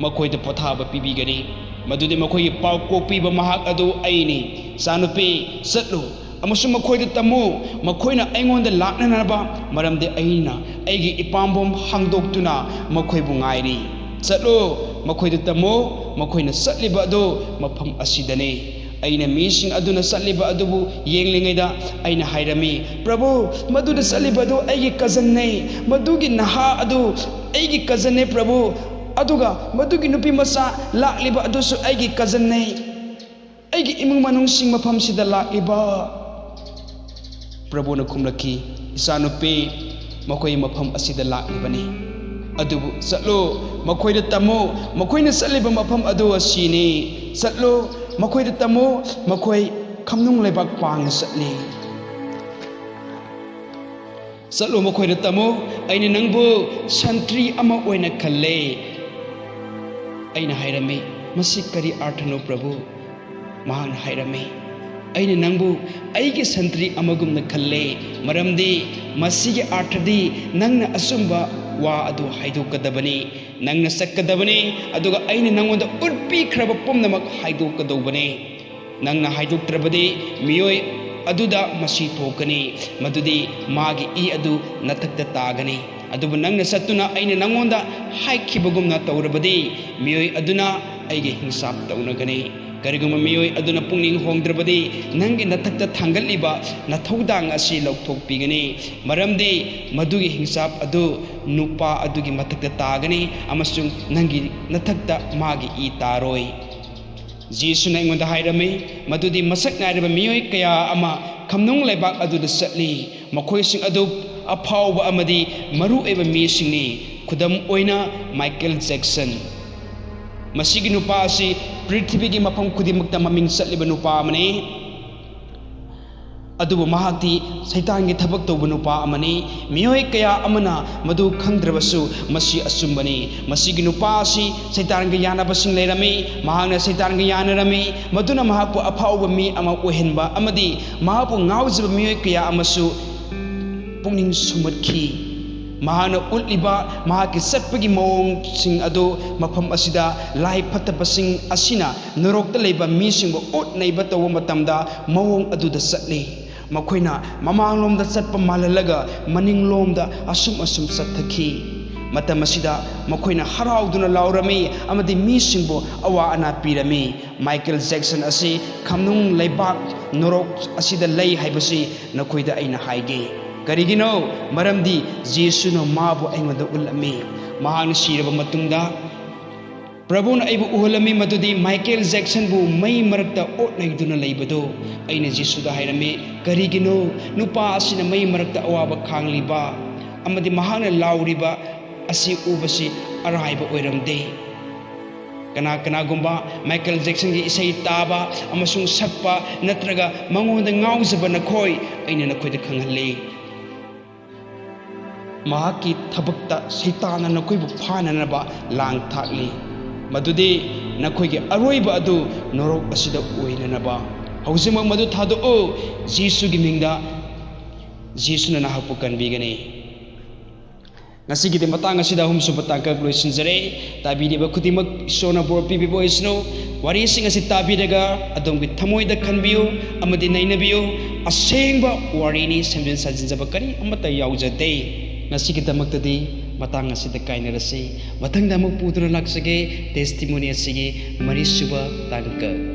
ꯃꯈꯣꯏꯗ ꯄꯣꯊꯥꯕ ꯄꯤꯕꯤꯒꯅꯤ꯫ ꯃꯗꯨꯗꯤ ꯃꯈꯣꯏꯒꯤ ꯄꯥꯎ ꯀꯣꯛꯄꯤꯕ ꯃꯍꯥꯛ ꯑꯗꯨ ꯑꯩꯅꯤ꯫ ꯏꯆꯥꯅꯨꯄꯤ, ꯆꯠꯂꯨ ꯑꯃꯁꯨꯡ ꯃꯈꯣꯏꯗ ꯇꯝꯃꯨ, ꯃꯈꯣꯏꯅ ꯑꯩꯉꯣꯟꯗ ꯂꯥꯛꯅꯅꯕ, ꯃꯔꯝꯗꯤ ꯑꯩꯅ ꯑꯩꯒꯤ ꯏꯄꯥꯝꯕꯣꯝ ꯍꯥꯡꯗꯣꯛꯇꯨꯅ ꯃꯈꯣꯏꯕꯨ ꯉꯥꯏꯔꯤ꯫ ꯆꯠꯂꯨ, ꯃꯈꯣꯏꯗ ꯇꯝꯃꯨ, ꯃꯈꯣꯏꯅ ꯆꯠꯂꯤꯕ ꯑꯗꯨ ꯃꯐꯝ ꯑꯁꯤꯗꯅꯤ"꯫ ꯑꯩꯅ ꯃꯤꯁꯤꯡ ꯑꯗꯨꯅ ꯆꯠꯂꯤꯕ ꯑꯗꯨꯕꯨ ꯌꯦꯡꯂꯤꯉꯩꯗ ꯑꯩꯅ ꯍꯥꯏꯔꯝꯃꯤ, "ꯄ꯭ꯔꯚꯨ, ꯃꯗꯨꯗ ꯆꯠꯂꯤꯕ ꯑꯗꯨ ꯑꯩꯒꯤ ꯀꯖꯟꯅꯤ, ꯃꯗꯨꯒꯤ ꯅꯍꯥ ꯑꯗꯨ ꯑꯩꯒꯤ ꯀꯖꯟꯅꯤ, ꯄ꯭ꯔꯚꯨ, ꯑꯗꯨꯒ ꯃꯗꯨꯒꯤ ꯅꯨꯄꯤ ꯃꯆꯥ ꯂꯥꯛꯂꯤꯕ ꯑꯗꯨꯁꯨ ꯑꯩꯒꯤ ꯀꯖꯟꯅꯤ꯫ ꯑꯩꯒꯤ ꯏꯃꯨꯡ ꯃꯅꯨꯡꯁꯤꯡ ꯃꯐꯝꯁꯤꯗ ꯂꯥꯛꯂꯤꯕ"꯫ ꯄ꯭ꯔꯚꯨꯅ ꯈꯨꯝꯂꯛꯈꯤ, "ꯏꯆꯥꯅꯨꯄꯤ, ꯃꯈꯣꯏ ꯃꯐꯝ ꯑꯁꯤꯗ ꯂꯥꯛꯂꯤꯕꯅꯤ꯫ ꯑꯗꯨꯕꯨ ꯆꯠꯂꯨ, ꯃꯈꯣꯏꯗ ꯇꯝꯃꯨ, ꯃꯈꯣꯏꯅ ꯆꯠꯂꯤꯕ ꯃꯐꯝ ꯑꯗꯨ ꯑꯁꯤꯅꯤ꯫ ꯆꯠꯂꯨ, ꯃꯈꯣꯏꯗ ꯇꯝꯃꯨ, ꯃꯈꯣꯏ ꯈꯝꯅꯨꯡ ꯂꯩꯕꯥꯛ ꯄꯥꯡꯅ ꯆꯠꯂꯤ"꯫ "ꯆꯠꯂꯨ, ꯃꯈꯣꯏꯗ ꯇꯝꯃꯨ, ꯑꯩꯅ ꯅꯪꯕꯨ ꯁꯟꯇ꯭ꯔꯤ ꯑꯃ ꯑꯣꯏꯅ ꯈꯜꯂꯦ"꯫ ꯑꯩꯅ ꯍꯥꯏꯔꯝꯃꯤ, "ꯃꯁꯤ ꯀꯔꯤ ꯑꯥꯔꯊꯅꯣ, ꯄ꯭ꯔꯚꯨ?" ꯃꯍꯥꯛꯅ ꯍꯥꯏꯔꯝꯃꯤ, "ꯑꯩꯅ ꯅꯪꯕꯨ ꯑꯩꯒꯤ ꯁꯟꯇ꯭ꯔꯤ ꯑꯃꯒꯨꯝꯅ ꯈꯜꯂꯦ, ꯃꯔꯝꯗꯤ ꯃꯁꯤꯒꯤ ꯑꯥꯔꯊꯗꯤ ꯅꯪꯅ ꯑꯆꯨꯝꯕ ꯋꯥ ꯑꯗꯨ ꯍꯥꯏꯗꯣꯛꯀꯗꯕꯅꯤ"꯫ ꯅꯪꯅ ꯆꯠꯀꯗꯕꯅꯤ, ꯑꯗꯨꯒ ꯑꯩꯅ ꯅꯪꯉꯣꯟꯗ ꯎꯠꯄꯤꯈ꯭ꯔꯕ ꯄꯨꯝꯅꯃꯛ ꯍꯥꯏꯗꯣꯛꯀꯗꯧꯕꯅꯤ꯫ ꯅꯪꯅ ꯍꯥꯏꯗꯣꯛꯇ꯭ꯔꯕꯗꯤ ꯃꯤꯑꯣꯏ ꯑꯗꯨꯗ ꯃꯁꯤ ꯊꯣꯛꯀꯅꯤ, ꯃꯗꯨꯗꯤ ꯃꯥꯒꯤ ꯏ ꯑꯗꯨ ꯅꯊꯛꯇ ꯇꯥꯒꯅꯤ꯫ ꯑꯗꯨꯕꯨ ꯅꯪꯅ ꯆꯠꯇꯨꯅ ꯑꯩꯅ ꯅꯪꯉꯣꯟꯗ ꯍꯥꯏꯈꯤꯕꯒꯨꯝꯅ ꯇꯧꯔꯕꯗꯤ ꯃꯤꯑꯣꯏ ꯑꯗꯨꯅ ꯑꯩꯒꯤ ꯍꯤꯡꯁꯥꯞ ꯇꯧꯅꯒꯅꯤ꯫ ꯀꯔꯤꯒꯨꯝꯕ ꯃꯤꯑꯣꯏ ꯑꯗꯨꯅ ꯄꯨꯛꯅꯤꯡ ꯍꯣꯡꯗ꯭ꯔꯕꯗꯤ ꯅꯪꯒꯤ ꯅꯊꯛꯇ ꯊꯥꯡꯒꯠꯂꯤꯕ ꯅꯊꯧꯗꯥꯡ ꯑꯁꯤ ꯂꯧꯊꯣꯛꯄꯤꯒꯅꯤ, ꯃꯔꯝꯗꯤ ꯃꯗꯨꯒꯤ ꯍꯤꯡꯁꯥꯞ ꯑꯗꯨ ꯅꯨꯄꯥ ꯑꯗꯨꯒꯤ ꯃꯊꯛꯇ ꯇꯥꯒꯅꯤ ꯑꯃꯁꯨꯡ ꯅꯪꯒꯤ ꯅꯊꯛꯇ ꯃꯥꯒꯤ ꯏ ꯇꯥꯔꯣꯏ꯫ ꯖꯤꯁꯨꯅ ꯑꯩꯉꯣꯟꯗ ꯍꯥꯏꯔꯝꯃꯤ ꯃꯗꯨꯗꯤ ꯃꯁꯛ ꯅꯥꯏꯔꯕ ꯃꯤꯑꯣꯏ ꯀꯌꯥ ꯑꯃ ꯈꯝꯅꯨꯡ ꯂꯩꯕꯥꯛ ꯑꯗꯨꯗ ꯆꯠꯂꯤ꯫ ꯃꯈꯣꯏꯁꯤꯡ ꯑꯗꯨ ꯑꯐꯥꯎꯕ ꯑꯃꯗꯤ ꯃꯔꯨ ꯑꯣꯏꯕ ꯃꯤꯁꯤꯡꯅꯤ꯫ ꯈꯨꯗꯝ ꯑꯣꯏꯅ, ꯃꯥꯏꯀꯦꯜ ꯖꯦꯛꯁꯟ꯫ ꯃꯁꯤꯒꯤ ꯅꯨꯄꯥ ꯑꯁꯤ ꯄ꯭ꯔꯤꯊꯤꯕꯤꯒꯤ ꯃꯐꯝ ꯈꯨꯗꯤꯡꯃꯛꯇ ꯃꯃꯤꯡ ꯆꯠꯂꯤꯕ ꯅꯨꯄꯥ ꯑꯃꯅꯤ꯫ ꯑꯗꯨꯕꯨ ꯃꯍꯥꯛꯇꯤ ꯁꯩꯇꯥꯟꯒꯤ ꯊꯕꯛ ꯇꯧꯕ ꯅꯨꯄꯥ ꯑꯃꯅꯤ꯫ ꯃꯤꯑꯣꯏ ꯀꯌꯥ ꯑꯃꯅ ꯃꯗꯨ ꯈꯪꯗ꯭ꯔꯕꯁꯨ, ꯃꯁꯤ ꯑꯆꯨꯝꯕꯅꯤ꯫ ꯃꯁꯤꯒꯤ ꯅꯨꯄꯥ ꯑꯁꯤ ꯁꯩꯇꯥꯟꯒ ꯌꯥꯅꯕꯁꯤꯡ ꯂꯩꯔꯝꯃꯤ꯫ ꯃꯍꯥꯛꯅ ꯁꯩꯇꯥꯟꯒ ꯌꯥꯅꯔꯝꯃꯤ꯫ ꯃꯗꯨꯅ ꯃꯍꯥꯛꯄꯨ ꯑꯐꯥꯎꯕ ꯃꯤ ꯑꯃ ꯑꯣꯏꯍꯟꯕ ꯑꯃꯗꯤ ꯃꯍꯥꯛꯄꯨ ꯉꯥꯎꯖꯕ ꯃꯤꯑꯣꯏ ꯀꯌꯥ ꯑꯃꯁꯨ ꯄꯨꯛꯅꯤꯡ ꯁꯨꯝꯍꯠꯈꯤ꯫ ꯃꯍꯥꯛꯅ ꯎꯠꯂꯤꯕ ꯃꯍꯥꯛꯀꯤ ꯆꯠꯄꯒꯤ ꯃꯑꯣꯡꯁꯤꯡ ꯑꯗꯨ ꯃꯐꯝ ꯑꯁꯤꯗ ꯂꯥꯏ ꯐꯠꯇꯕꯁꯤꯡ ꯑꯁꯤꯅ ꯅꯣꯔꯣꯛꯇ ꯂꯩꯕ ꯃꯤꯁꯤꯡꯕꯨ ꯎꯠ ꯅꯩꯕ ꯇꯧꯕ ꯃꯇꯝꯗ ꯃꯑꯣꯡ ꯑꯗꯨꯗ ꯆꯠꯂꯤ꯫ ꯃꯈꯣꯏꯅ ꯃꯃꯥꯡꯂꯣꯝꯗ ꯆꯠꯄ ꯃꯥꯜꯍꯜꯂꯒ ꯃꯅꯤꯡꯂꯣꯝꯗ ꯑꯁꯨꯝ ꯑꯁꯨꯝ ꯆꯠꯊꯈꯤ꯫ ꯃꯇꯝ ꯑꯁꯤꯗ ꯃꯈꯣꯏꯅ ꯍꯔꯥꯎꯗꯨꯅ ꯂꯥꯎꯔꯝꯃꯤ ꯑꯃꯗꯤ ꯃꯤꯁꯤꯡꯕꯨ ꯑꯋꯥ ꯑꯅꯥ ꯄꯤꯔꯝꯃꯤ꯫ ꯃꯥꯏꯀꯦꯜ ꯖꯦꯛꯁꯟ ꯑꯁꯤ ꯈꯝꯅꯨꯡ ꯂꯩꯕꯥꯛ ꯅꯣꯔꯣꯛ ꯑꯁꯤꯗ ꯂꯩ ꯍꯥꯏꯕꯁꯤ ꯅꯈꯣꯏꯗ ꯑꯩꯅ ꯍꯥꯏꯒꯦ꯫ ꯀꯔꯤꯒꯤꯅꯣ? ꯃꯔꯝꯗꯤ ꯖꯤꯁꯨꯅ ꯃꯥꯕꯨ ꯑꯩꯉꯣꯟꯗ ꯎꯠꯂꯝꯃꯤ꯫ ꯃꯍꯥꯛꯅ ꯁꯤꯔꯕ ꯃꯇꯨꯡꯗ ꯄ꯭ꯔꯚꯨꯅ ꯑꯩꯕꯨ ꯎꯍꯜꯂꯝꯃꯤ ꯃꯗꯨꯗꯤ ꯃꯥꯏꯀꯦꯜ ꯖꯦꯛꯁꯟꯕꯨ ꯃꯩ ꯃꯔꯛꯇ ꯑꯣꯠꯅꯩꯗꯨꯅ ꯂꯩꯕꯗꯨ꯫ ꯑꯩꯅ ꯖꯤꯁꯨꯗ ꯍꯥꯏꯔꯝꯃꯤ, "ꯀꯔꯤꯒꯤꯅꯣ ꯅꯨꯄꯥ ꯑꯁꯤꯅ ꯃꯩ ꯃꯔꯛꯇ ꯑꯋꯥꯕ ꯈꯥꯡꯂꯤꯕ ꯑꯃꯗꯤ ꯃꯍꯥꯛꯅ ꯂꯥꯎꯔꯤꯕ ꯑꯁꯤ ꯎꯕꯁꯤ ꯑꯔꯥꯏꯕ ꯑꯣꯏꯔꯝꯗꯦ"? ꯀꯅꯥ ꯀꯅꯥꯒꯨꯝꯕ ꯃꯥꯏꯀꯦꯜ ꯖꯦꯛꯁꯟꯒꯤ ꯏꯁꯩ ꯇꯥꯕ ꯑꯃꯁꯨꯡ ꯁꯛꯄ ꯅꯠꯇ꯭ꯔꯒ ꯃꯉꯣꯟꯗ ꯉꯥꯎꯖꯕ ꯅꯈꯣꯏ, ꯑꯩꯅ ꯅꯈꯣꯏꯗ ꯈꯪꯍꯜꯂꯤ꯫ ꯃꯍꯥꯛꯀꯤ ꯊꯕꯛꯇ ꯁꯩꯇꯥꯟꯅ ꯅꯈꯣꯏꯕꯨ ꯐꯥꯅꯅꯕ ꯂꯥꯡ ꯊꯥꯛꯂꯤ, ꯃꯗꯨꯗꯤ ꯅꯈꯣꯏꯒꯤ ꯑꯔꯣꯏꯕ ꯑꯗꯨ ꯅꯣꯔꯣꯛ ꯑꯁꯤꯗ ꯑꯣꯏꯅꯅꯕ꯫ ꯍꯧꯖꯤꯛꯃꯛ ꯃꯗꯨ ꯊꯥꯗꯣꯛꯎ꯫ ꯖꯤꯁꯨꯒꯤ ꯃꯤꯡꯗ ꯖꯤꯁꯨꯅ ꯅꯍꯥꯛꯄꯨ ꯀꯟꯕꯤꯒꯅꯤ꯫ ꯉꯁꯤꯒꯤꯗꯤ ꯃꯇꯥꯡ ꯑꯁꯤꯗ ꯑꯍꯨꯝꯁꯨꯕ ꯇꯥꯡꯀꯛ ꯂꯣꯏꯁꯤꯟꯖꯔꯦ꯫ ꯇꯥꯕꯤꯔꯤꯕ ꯈꯨꯗꯤꯡꯃꯛ ꯏꯁꯣꯔꯅ ꯕꯣꯔ ꯄꯤꯕꯤꯕ ꯑꯣꯏꯁꯅꯨ꯫ ꯋꯥꯔꯤꯁꯤꯡ ꯑꯁꯤ ꯇꯥꯕꯤꯔꯒ ꯑꯗꯣꯝꯒꯤ ꯊꯃꯣꯏꯗ ꯈꯟꯕꯤꯌꯨ ꯑꯃꯗꯤ ꯅꯩꯅꯕꯤꯌꯨ꯫ ꯑꯁꯦꯡꯕ ꯋꯥꯔꯤꯅꯤ, ꯁꯦꯝꯖꯤꯟ ꯁꯥꯖꯤꯟꯖꯕ ꯀꯔꯤ ꯑꯃꯠꯇ ꯌꯥꯎꯖꯗꯦ꯫ ꯉꯁꯤꯒꯤꯗꯃꯛꯇꯗꯤ ꯃꯇꯥꯡ ꯑꯁꯤꯗ ꯀꯥꯏꯅꯔꯁꯤ꯫ ꯃꯊꯪꯗ ꯑꯃꯨꯛ ꯄꯨꯗꯨꯅ ꯂꯥꯛꯆꯒꯦ꯫ ꯇꯦꯁꯇꯤꯃꯣꯅꯤ ꯑꯁꯤꯒꯤ ꯃꯔꯤꯁꯨꯕ ꯇꯥꯡꯀꯛ꯫